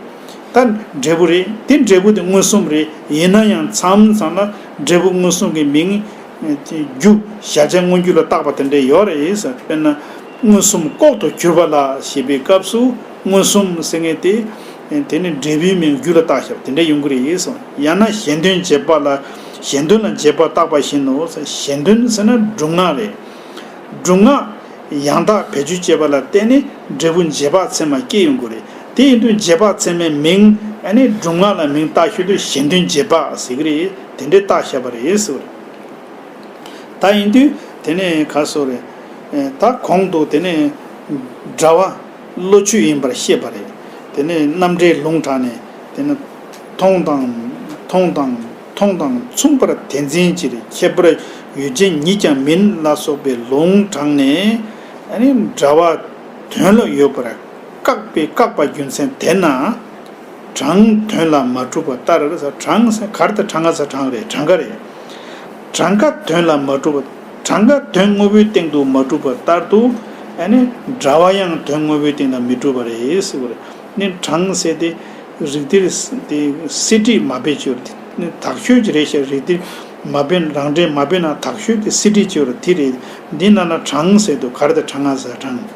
ད་འབྲས་བུ་རེད། དེ་འབྲས་བུ་དེ་མངོན་སུམ་རེད། ཡིན་ན་ཡང་མཚམས་མཚམས་ལ་འབྲས་བུ་མངོན་སུམ་གྱི་མིང་། རྒྱུ། གཞལ་བྱ་མངོན་གྱུར་ལ་བཏགས་པ་དེ་འདྲ་ཡོད་རེད་ཟེར། དཔེར་ན། མངོན་སུམ་ལྐོག་ཏུ་གྱུར་པ་ལ་ཞེས་པའི་སྐབས་སུ། མངོན་སུམ་ཟེར་མཁན་དེ། དེ་ནི་འབྲས་བུའི་མིང་རྒྱུ་ལ་བཏགས་བཞག་པ་དེ་འདྲ་ཡོང་གི་རེད་ཟེར། ཡང་ན་གཞན་དོན་རྗེས་དཔག་ལ། གཞན་དོན་ལ་རྗེས་དཔག་བཏགས་པ་བཞིན་ནོ་ཟེར། གཞན་དོན་ཟེར་ན་སྒྲུབ་ངག་རེད། སྒྲུབ་ངག་ཡང་དག་བེད་སྤྱོད་བྱས་པ་ལ་བརྟེན་ནས་འབྲས་བུ་རྗེས་དཔག་ཚད་མ་སྐྱེ་ཡོང་གི་རེད། དེ་ཡིན་དུས་རྗེས་དཔག་ཚད་མའི་མིང་། ཨ་ནི་སྒྲུབ་ངག་ལ་མིང་བཏགས་ཞོར་དུ་གཞན་དོན་རྗེས་དཔག་ཟེར་གི་རེད། དེ་འདྲའི་བཏགས་བཞག་པ་རེད་ཟེར་བ་རེད། ད་ཡིན་དུས་དེ་ནས་ག་སོ་རེད། ད་གོང་དུ་དེ་ནས་འདྲ་བ་བློ་ཆོས་ཡིན་པར་བཤད་པ་རེད། དེ་ནས་རྣམ་འགྲེལ་ལུང་དྲངས་ནས། དེ་ནི་མཐོང་དང་། མཐོང་དང་། མཐོང་དང་མཚུངས་པར་དེ་འཛིན་ཕྱིར། ཁྱད་པར་ཡུལ་ཅན་ཉིད་ཀྱང་མིན་ལ་སོགས་པའི་ལུང་དྲངས་ནས། ཨ་ནི་འདྲ་བ་དོན་ལ་ཡོད་པར་བཀག་པའི་བཀག་པ་རྒྱུ་མཚན་དེས་ན། གྲངས་དོན་ལ་མ་གྲུབ་པ་ལྟར། གྲངས་ཟེར་ག་རེ་ད། གྲངས་ཀ་ཟེར་གྲངས་རེད། གྲངས་ཀ་རེད། གྲངས་ཀ་དོན་ལ་མ་གྲུབ་པ། གྲངས་ཀ་དོན་དངོས་པོའི་སྟེང་དུ་མ་གྲུབ་པ་ལྟར་དུ། ཨ་ནི་འདྲ་བ་ཡང་དོན་དངོས་པོའི་སྟེང་ལ་མི་གྲུབ་པ་རེད་ཟེར་བ་རེད། ནི་གྲངས་ཟེར་དེ་རིགས་གཏེར་དེ་གསེར་བྲིས་མ་དཔེ་བྱས་པ་རེད། ནི་དག་ཤོས་ཅིག་རེད་ཤག་རིགས་གཏེར་མ་དཔེ། རང་འགྲེལ་མ་དཔེ་ནང་དག་ཤོས་དེ་གསེར་བྲིས་བྱས་པ་རེད། དེ་རེད། འདི་ནང་ན་གྲངས་ཟེར་དུས་ག་རེ་ད། གྲངས་ང་ཟེར་གྲངས།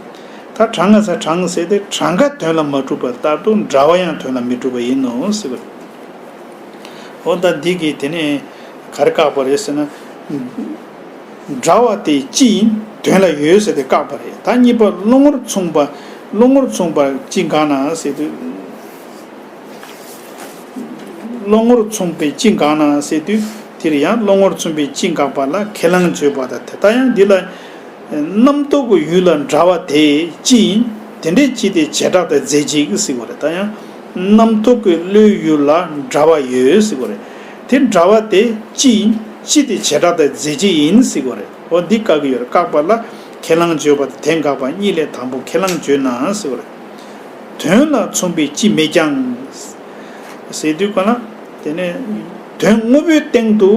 ད་གྲངས་ང་ཟེར་གྲངས་ཟེར་དེ་གྲངས་ཀ་དོན་ལ་མ་གྲུབ་པ་ལྟར་དུ་འདྲ་བ་ཡང་དོན་ལ་མི་གྲུབ་པ་ཡིན་ནོ་ཟེར་བ་རེད། འོ་ད་འདི་གིས་དེ་ནས་ག་རེ་བཀག་པ་རེད་ཟེར་ན། འདྲ་བ་དེ་སྤྱི་ཡིན། དོན་ལ་ཡོད་ཟེར་ཏེ་བཀག་པ་རེད། ད་གཉིས་པ་བློ་ངོར་མཚུངས་པ། བློ་ངོར་མཚུངས་པ་སྤྱི་འགག་ན་ཟེར་དུས། བློ་ངོར་མཚུངས་པའི་སྤྱི་འགག་ན་ཟེར་དུས། དེར་ཡང་བློ་ངོར་མཚུངས་པའི་སྤྱི་འགག་པ་ལ་ཁས་བླངས་བརྗོད་པ་དང་། དེ་ལྟར་ཡང་འདི་ལ། རྣམ་རྟོག་གི་ཡུལ་ལ་འདྲ་བ་དེ་སྤྱི་ཡིན། དེ་འདྲའི་སྤྱི་དེ་བྱེ་བྲག་ཏུ་རྫས་གཅིག་ཟེར་བ་རེད། ད་ཡང་རྣམ་རྟོག་གི་བློའི་ཡུལ་ལ་འདྲ་བ་ཡོད་ཟེར་བ་རེད། དེ་འདྲ་བ་དེ་སྤྱི་ཡིན། སྤྱི་དེ་བྱེ་བྲག་ཏུ་རྫས་གཅིག་ཡིན་ཟེར་བ་རེད། འོ་འདི་བཀག་གི་ཡོད་རེད། བཀག་པ་ལ་ཁས་བླངས་བརྗོད་པ་དང་དེ་འགག་པ་གཉིས་ལས་དང་པོ་ཁས་བླངས་བརྗོད་ན་ཟེར་བ་རེད། དོན་ལ་མཚུངས་པའི་སྤྱི་མེད་ཀྱང་། ཟེར་དུས་ག་ལ། དེ་ནས་དོན་དངོས་པོའི་སྟེང་དུ་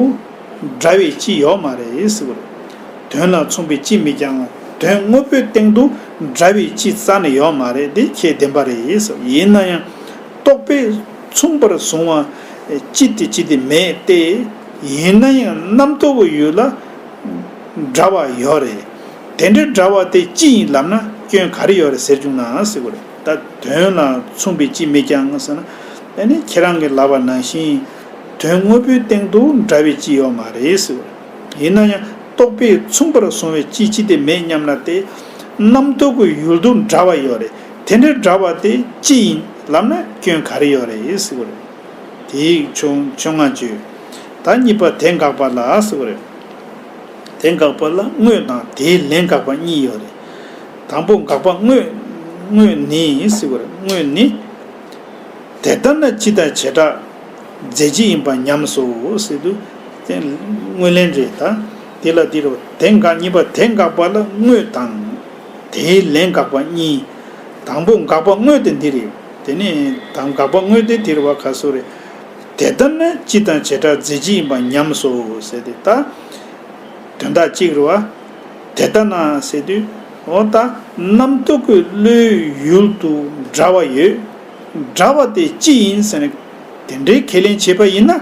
འདྲ་བའི་སྤྱི་ཡོད་མ་རེད་ཟེར་བ་རེད། དོན་ལ་མཚུངས་པའི་སྤྱི་མེད་ཀྱང་། དོན་དངོས་པོའི་སྟེང་དུ་འདྲ་བའི་སྤྱི་རྩ་ནས་ཡོད་མ་རེད། དེ་ཁས་བདེན་པ་རེད་ཟེར། ཡིན་ན་ཡང་རྟོག་པས་མཚུངས་པར་བཟུང་བ་སྤྱི་དེ་སྤྱི་དེ་མེད་དེ། ཡིན་ན་ཡང་རྣམ་རྟོག་གི་ཡུལ་ལ་འདྲ་བ་ཡོད་རེད། དེ་འདྲའི་འདྲ་བ་དེ་སྤྱི་ཡིན་ལབ་ན་སྐྱོན་ག་རེ་ཡོད་རེད་ཟེར་བྱུང་ན་ཟེར་བ་རེད། ད་དོན་ལ་མཚུངས་པའི་སྤྱི་མེད་ཀྱང་ཟེར་ན། ཨ་ནི་ཁྱེད་རང་གིས་ལབ་པ་ནང་བཞིན་དོན་དངོས་པོའི་སྟེང་དུ་འདྲ་བའི་སྤྱི་ཡོད་མ་རེད་ཟེར་བ་རེད། ཡིན་ན་ཡང་རྟོག་པས་མཚུངས་པར་བཟུང་བའི་སྤྱི་སྤྱི་དེ་མེད་སྙམ་ན་སྟེ། རྣམ་རྟོག་གི་ཡུལ་དུ་འདྲ་བ་ཡོད་རེད། དེ་འདྲའི་འདྲ་བ་དེ་སྤྱི་ཡིན་ལབ་ན་སྐྱོན་ག་རེ་ཡོད་རེད་ཟེར་བ་རེད། དེའི་ཕྱོགས་ཕྱོགས་སྔ་བརྗོད། ད་གཉིས་པ་དེ་འགག་པ་ལ་ཟེར་བ་རེད། དེ་འགག་པ་ལ་དངོས་དང་དེའི་ལན་འགག་པ་གཉིས་ཡོད་རེད། དང་པོ་འགག་པ་དངོས། དངོས་ནི་ཟེར་བ་རེད། དངོས་ནི། དེ་ལྟར་ན་སྤྱི་དང་བྱེ་བྲག་རྫས་གཅིག་ཡིན་པ་ཉམས་སོ་ཟེར་དུས། དེ་དངོས་ལན་རེད། ད་དེ་ལ་དེ་རུ་དེ་འགག་གཉིས་པ་དེ་འགག་པ་ལ་དངོས་དང་དེའི་ལན་འགག་པ་གཉིས། དང་པོ་འགག་པ་དངོས་དེ་འདི་རེད། དེ་ནས་དང་འགག་པ་དངོས་དེ་དེ་རུ་བ་ག་སུ་རེད། དེ་ལྟར་ན་སྤྱི་དང་བྱེ་བྲག་རྫས་གཅིག་ཡིན་པ་ཉམས་སོ་ཟེར་ཏེ། ད་དོན་དག་གཅིག་རེད་བ། དེ་ལྟར་ན་ཟེར་དུས། འོ་ད་རྣམ་རྟོག་གི་བློའི་ཡུལ་དུ་འདྲ་བ་ཡོད། འདྲ་བ་དེ་སྤྱི་ཡིན་ཟེར་ནས་དེ་འདྲའི་ཁས་ལེན་བྱས་པ་ཡིན་ན།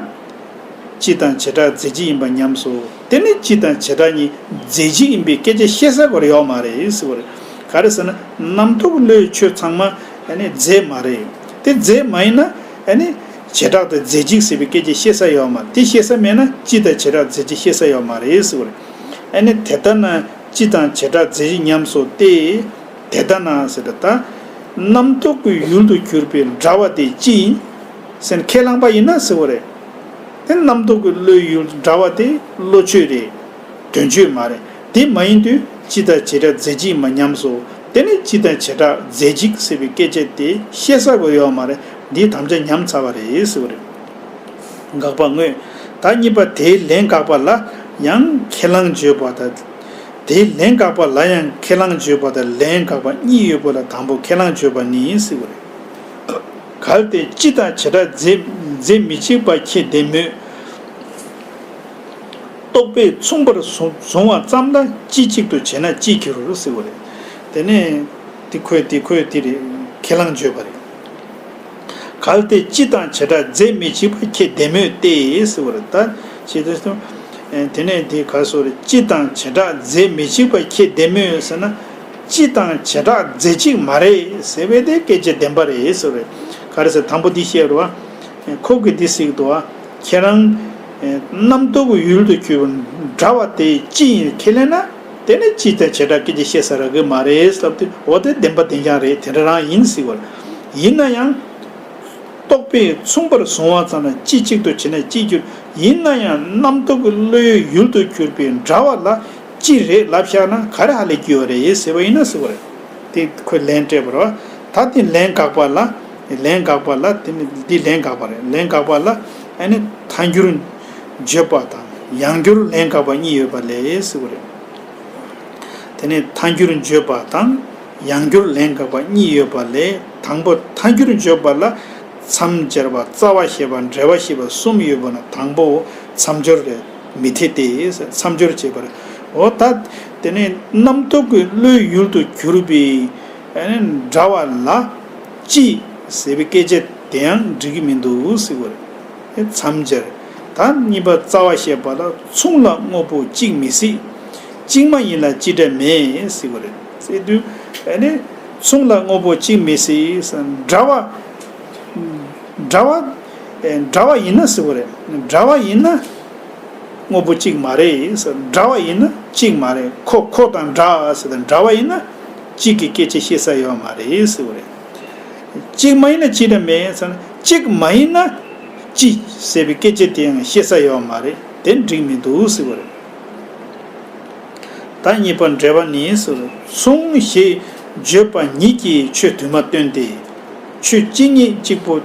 སྤྱི་དང་བྱེ་བྲག་རྫས་གཅིག་ཡིན་པ་ཉམས་སོ། དེ་ནི་སྤྱི་དང་བྱེ་བྲག་གཉིས་རྫས་གཅིག་ཡིན་པའི་སྐད་ཆ་བཤད་ས་སྐོར་ཡོད་མ་རེད་ཟེར་བ་རེད། ག་རེ་ཟེར་ན་རྣམ་རྟོག་གི་བློའི་ཆོས་ཚང་མ་ཨ་ནི་རྫས་མ་རེད། དེ་རྫས་མ་ཡིན་ན་ཨ་ནི་བྱེ་བྲག་ཏུ་རྫས་གཅིག་ཟེར་བའི་སྐད་ཆ་བཤད་ས་ཡོད་མ་རེད། དེ་བཤད་ས་མེད་ན་སྤྱི་དང་བྱེ་བྲག་རྫས་གཅིག་བཤད་ས་ཡོད་མ་རེད་ཟེར་བ་རེད། ཨ་ནི་དེ་ལྟར་ན་སྤྱི་དང་བྱེ་བྲག་རྫས་གཅིག་ཉམས་སོ་སྟེ། དེ་ལྟར་ན་ཟེར་ད། རྣམ་རྟོག་གི་ཡུལ་དུ་གྱུར་པའི་འདྲ་བ་དེ་ཅི་ཡིན་ཟེར་ན་ཁས་བླངས་པ་ཡིན་ན་ཟེར་བ་རེད། དེ་རྣམ་རྟོག་གི་བློའི་ཡུལ་འདྲ་བ་དེ་བློ་ཆོས་རེད། དོན་ཆོས་མ་རེད། དེ་མ་ཡིན་དུས་སྤྱི་དང་བྱེ་བྲག་རྫས་གཅིག་མ་ཉམས་སོ། དེ་ནི་སྤྱི་དང་བྱེ་བྲག་རྫས་གཅིག་ཟེར་བའི་སྐད་ཆ་དེ་བཤད་ས་གོ་ཡོད་མ་རེད། འདིའི་དམ་བཅའ་ཉམས་ཚར་བ་རེད་ཟེར་བ་རེད། དགག་པ་དངོས། ད་གཉིས་པ་དེའི་ལན་དགག་པ་ལ་ཡང་ཁས་བླངས་བརྗོད་པ་དང་། དེའི་ལན་དགག་པ་ལ་ཡང་ཁས་བླངས་བརྗོད་པ་དང་ལན་དགག་པ་གཉིས་ཡོད་པ་ལ་དང་པོ་ཁས་བླངས་བརྗོད་པ་ནི་ཟེར་བ་རེད། གལ་ཏེ་སྤྱི་དང་བྱེ་བྲག་རྫས་རྫས་མི་གཅིག་པ་ཁྱེད་བདེན་མོད། རྟོག་པས་མཚུངས་པར་བཟུང་བཟུང་བ་ཙམ་ལ་སྤྱི་གཅིག་ཏུ་བྱས་ན་སྤྱི་འགྱུར་ཟེར་བ་རེད། དེ་ནས་དེ་ཁོས་དེ་ཁོས་དེ་རེད། ཁས་བླངས་བརྗོད་པ་རེད། གལ་ཏེ་སྤྱི་དང་བྱེ་བྲག་རྫས་མི་གཅིག་པ་ཁྱེད་བདེན་མོད་དེ་ཟེར་བ་རེད། ད་ཅི་སྟེ་དེ་ནས་དེ་ག་སོ་རེད། སྤྱི་དང་བྱེ་བྲག་རྫས་མི་གཅིག་པ་ཁྱེད་བདེན་མོད་ཟེར་ན། སྤྱི་དང་བྱེ་བྲག་རྫས་གཅིག་མ་རེད་ཟེར་བས་དེ་སྐད་ཆ་བདེན་པ་རེད་ཟེར་བ་རེད། ག་རེ་ཟེར། དང་པོ་འདི་བཤད་རོགས། ཁོ་གིས་འདི་གཟིགས་འདུག་བ། ཁྱེད་རང་། རྣམ་རྟོག་གི་ཡུལ་དུ་གྱུར་པའི་འདྲ་བ་དེ་ཅི་ཡིན་ཁས་ལེན་ན། དེ་ནི་སྤྱི་དང་བྱེ་བྲག་སྐད་ཆ་བཤད་ས་རག་གི་མ་རེད་ལབ་དུས། འོ་དེ་བདེན་པ་བདེན་རྐྱང་རེད། དེ་འདྲ་རང་ཡིན་ཟེར་བ་རེད། ཡིན་ན་ཡང་། རྟོག་པས་མཚུངས་པར་བཟུང་བ་ཙམ་ལ་སྤྱི་གཅིག་ཏུ་བྱས་ན་སྤྱི་འགྱུར། ཡིན་ན་ཡང་རྣམ་རྟོག་གི་བློའི་ཡུལ་དུ་གྱུར་པའི་འདྲ་བ་ལ་སྤྱི་རེད་ལབ་བཞག་ན་ག་རེ་ཧ་ལས་ཀྱི་ཡོད་རེད་ཟེར་བ་ཡིན་ན་ཟེར་བ་རེད། དེ་ཁོས་ལན་སྤྲད་པ་རེད་བ། ད་དེ་ལན་དགག་པ་ལ། ལན་དགག་པ་ལ་དེ་ནི་འདི་ལན་དགག་པ་རེད། ལན་དགག་པ་ལ་ཨ་ནི་ཐལ་འགྱུར་བརྗོད་པ་དང་ཡང་འགྱུར་ལན་དགག་པ་གཉིས་ཡོད་པ་ལས་ཟེར་བ་རེད། དེ་ནས་ཐལ་འགྱུར་བརྗོད་པ་དང་ཡང་འགྱུར་ལན་དགག་པ་གཉིས་ཡོད་པ་ལས། དང་པོ་ཐལ་འགྱུར་བརྗོད་པ་ལ་མཚམས་སྦྱར་བ། རྩ་བ་ཤེས་པ། འབྲེལ་བ་ཤེས་པ་གསུམ་ཡོད་པ་ན་དང་པོ་མཚམས་སྦྱོར་རེད། མི་འཐད་དེ། མཚམས་སྦྱོར་བྱེད་པར། འོ་ད་དེ་ནས་རྣམ་རྟོག་གི་བློའི་ཡུལ་དུ་གྱུར་པའི་འདྲ་བ་ལ་སྤྱི་ཟེར་བའི་སྐད་ཆ་དེ་ཡང་འགྲིག་གི་མི་འདུག་ཟེར་བ་རེད། མཚམས་སྦྱར། ད་གཉིས་པ་རྩ་བ་ཤེས་པ་ལ་མཚུངས་ལ་དངོས་པོ་གཅིག་མི་སྲིད། གཅིག་མ་ཡིན་ལ་སྤྱི་སྒྲ་མེད་ཟེར་བ་རེད། ཟེར་དུས་ཨ་ནི་མཚུངས་ལ་དངོས་པོ་གཅིག་མི་སྲིད། འདྲ་བ། འདྲ་བ། འདྲ་བ་ཡིན་ན་ཟེར་བ་རེད། འདྲ་བ་ཡིན་ན་དངོས་པོ་གཅིག་མ་རེད། འདྲ་བ་ཡིན་ན་གཅིག་མ་རེད། ཁོ་ཁོ་དང་འདྲ་ཟེར་དང་འདྲ་བ་ཡིན་ན་གཅིག་གི་སྐད་ཆ་བཤད་ས་ཡོད་མ་རེད་ཟེར་བ་རེད། གཅིག་མ་ཡིན་ན་གཅིག་འདྲ་མེད་ཟེར་ན། གཅིག་མ་ཡིན་ན་གཅིག་ཟེར་བའི་སྐད་ཆ་དེ་ཡང་བཤད་ས་ཡོད་མ་རེད། དེ་འགྲིག་མི་འདུག་ཟེར་བ་རེད། ད་གཉིས་པ་འགྲེལ་པ་ནི་ཟེར། མཚུངས་ཞེས་བརྗོད་པ་ཉིད་ཀྱིས་ཆོས་དུ་མ་སྟོན་ཏེ། ཆོས་གཅིག་ཉིད་གཅིག་པོ་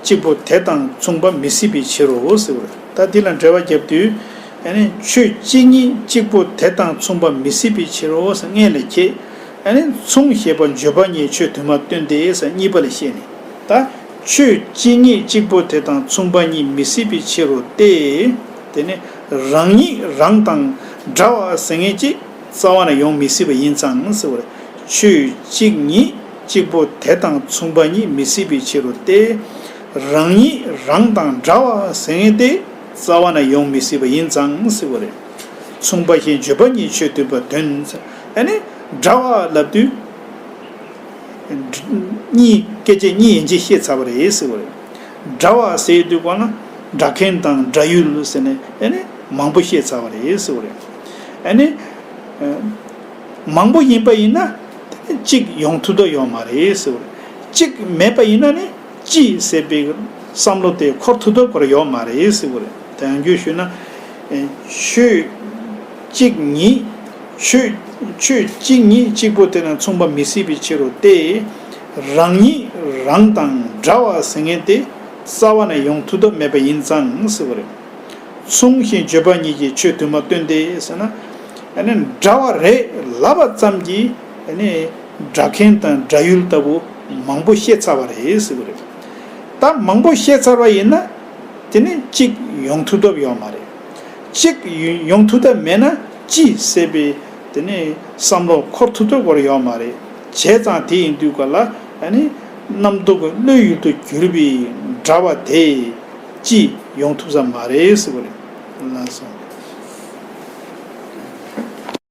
གཅིག་པོ་དེ་དང་མཚུངས་པ་མི་སྲིད་པའི་ཕྱིར་རོ་ཟེར་བ་རེད། ད་འདི་ལ་འགྲེལ་པ་བརྒྱབ་དུས། ཨ་ནི་ཆོས་གཅིག་ཉིད་གཅིག་པོ་དེ་དང་མཚུངས་པ་མི་སྲིད་པའི་ཕྱིར་རོ་ཟེར་སྔོན་ལ་ཁྱེད། ཨ་ནི་མཚུངས་ཞེས་པ་བརྗོད་པ་ཉིད་ཆོས་དུ་མ་སྟོན་ཏེ་ཟེར་གཉིས་པ་ལ་བཤད་ནས། ད་ཆོས་གཅིག་ཉིད་གཅིག་པོ་དེ་དང་མཚུངས་པ་ཉིད་མི་སྲིད་པའི་ཕྱིར་རོ་སྟེ། དེ་ནི་རང་ཉིད་རང་དང་འདྲ་བ་ཟེར་མཁན་ཅིག་རྩ་བ་ནས་ཡོང་མི་སྲིད་པ་ཡིན་ཙང་ཟེར་བ་རེད། ཆོས་གཅིག་ཉིད་གཅིག་པོ་དེ་དང་མཚུངས་པ་ཉིད་མི་སྲིད་པའི་ཕྱིར་རོ་སྟེ། རང་ཉིད་རང་དང་འདྲ་བ་ཟེར་མཁན་དེ་རྩ་བ་ནས་ཡོང་མི་སྲིད་པ་ཡིན་ཙང་ཟེར་བ་རེད། མཚུངས་པ་ཞེས་བརྗོད་པ་ཉིད་ཆོས་དུ་མ་སྟོན། ཨ་ནི་འདྲ་བ་ལབ་དུས། གཉིས། སྐད་ཆ་གཉིས་ཡན་ཆད་བཤད་ཚར་བ་རེད་ཟེར་བ་རེད། འདྲ་བ་ཟེར་དུས་གོ་ན་འདྲ་མཁན་དང་འདྲ་ཡུལ་ཟེར་ནས་ཨ་ནི་མང་པོ་བཤད་ཚར་བ་རེད་ཟེར་བ་རེད། ཨ་ནི་མང་པོ་ཡིན་པ་ཡིན་ན་དེ་ནི་གཅིག་ཡོང་ཐུབ་ཐབས་ཡོད་མ་རེད་ཟེར་བ་རེད། གཅིག་མེད་པ་ཡིན་ན་ནི་སྤྱི་ཟེར་བའི་བསམ་བློ་དེ་འཁོར་ཐུབ་ཐབས་ཁོ་རང་ཡོད་མ་རེད་ཟེར་བ་རེད། དེ་ཡང་རྒྱུ་ཞུས་ན། ཆོས་གཅིག་ཉིད། ཆོས་ཆོས་གཅིག་ཉིད་གཅིག་པོ་དེ་དང་མཚུངས་པ་མི་སྲིད་པའི་ཕྱིར་རོ་སྟེ། རང་ཉིད་རང་དང་འདྲ་བ་ཟེར་མཁན་དེ་རྩ་བ་ནས་ཡོང་ཐུབ་ཐབས་མེད་པ་ཡིན་ཙང་ཟེར་བ་རེད། མཚུངས་ཞེས་བརྗོད་པ་ཉིད་ཀྱིས་ཆོས་དུ་མ་སྟོན་ཏེ་ཟེར་ན། ཨ་ནི་འདྲ་བ་རེད་ལབ་པ་ཙམ་གྱིས་ཨ་ནི་འདྲ་མཁན་དང་འདྲ་ཡུལ་ལྟ་བུ་མང་པོ་བཤད་ཚར་བ་རེད་ཟེར་བ་རེད། ད་མང་པོ་བཤད་ཚར་བ་ཡིན་ན། དེ་ནི་གཅིག་ཡོང་ཐུབ་ཐབས་ཡོད་མ་རེད། གཅིག་ཡོང་ཐུབ་ཐབས་མེད་ན་སྤྱི་ཟེར་བའི་དེ་ནི་བསམ་བློ་འཁོར་ཐུབ་ཐབས་ཁོ་རང་ཡོད་མ་རེད། བྱས་ཙང་དེ་ཡིན་དུས་ག་ལ་ཨ་ནི་རྣམ་རྟོག་གི་བློའི་ཡུལ་དུ་གྱུར་པའི་འདྲ་བ་དེ་སྤྱི་ཡོང་ཐུབ་ས་མ་རེད་ཟེར་བ་རེད། ལགས་སོ།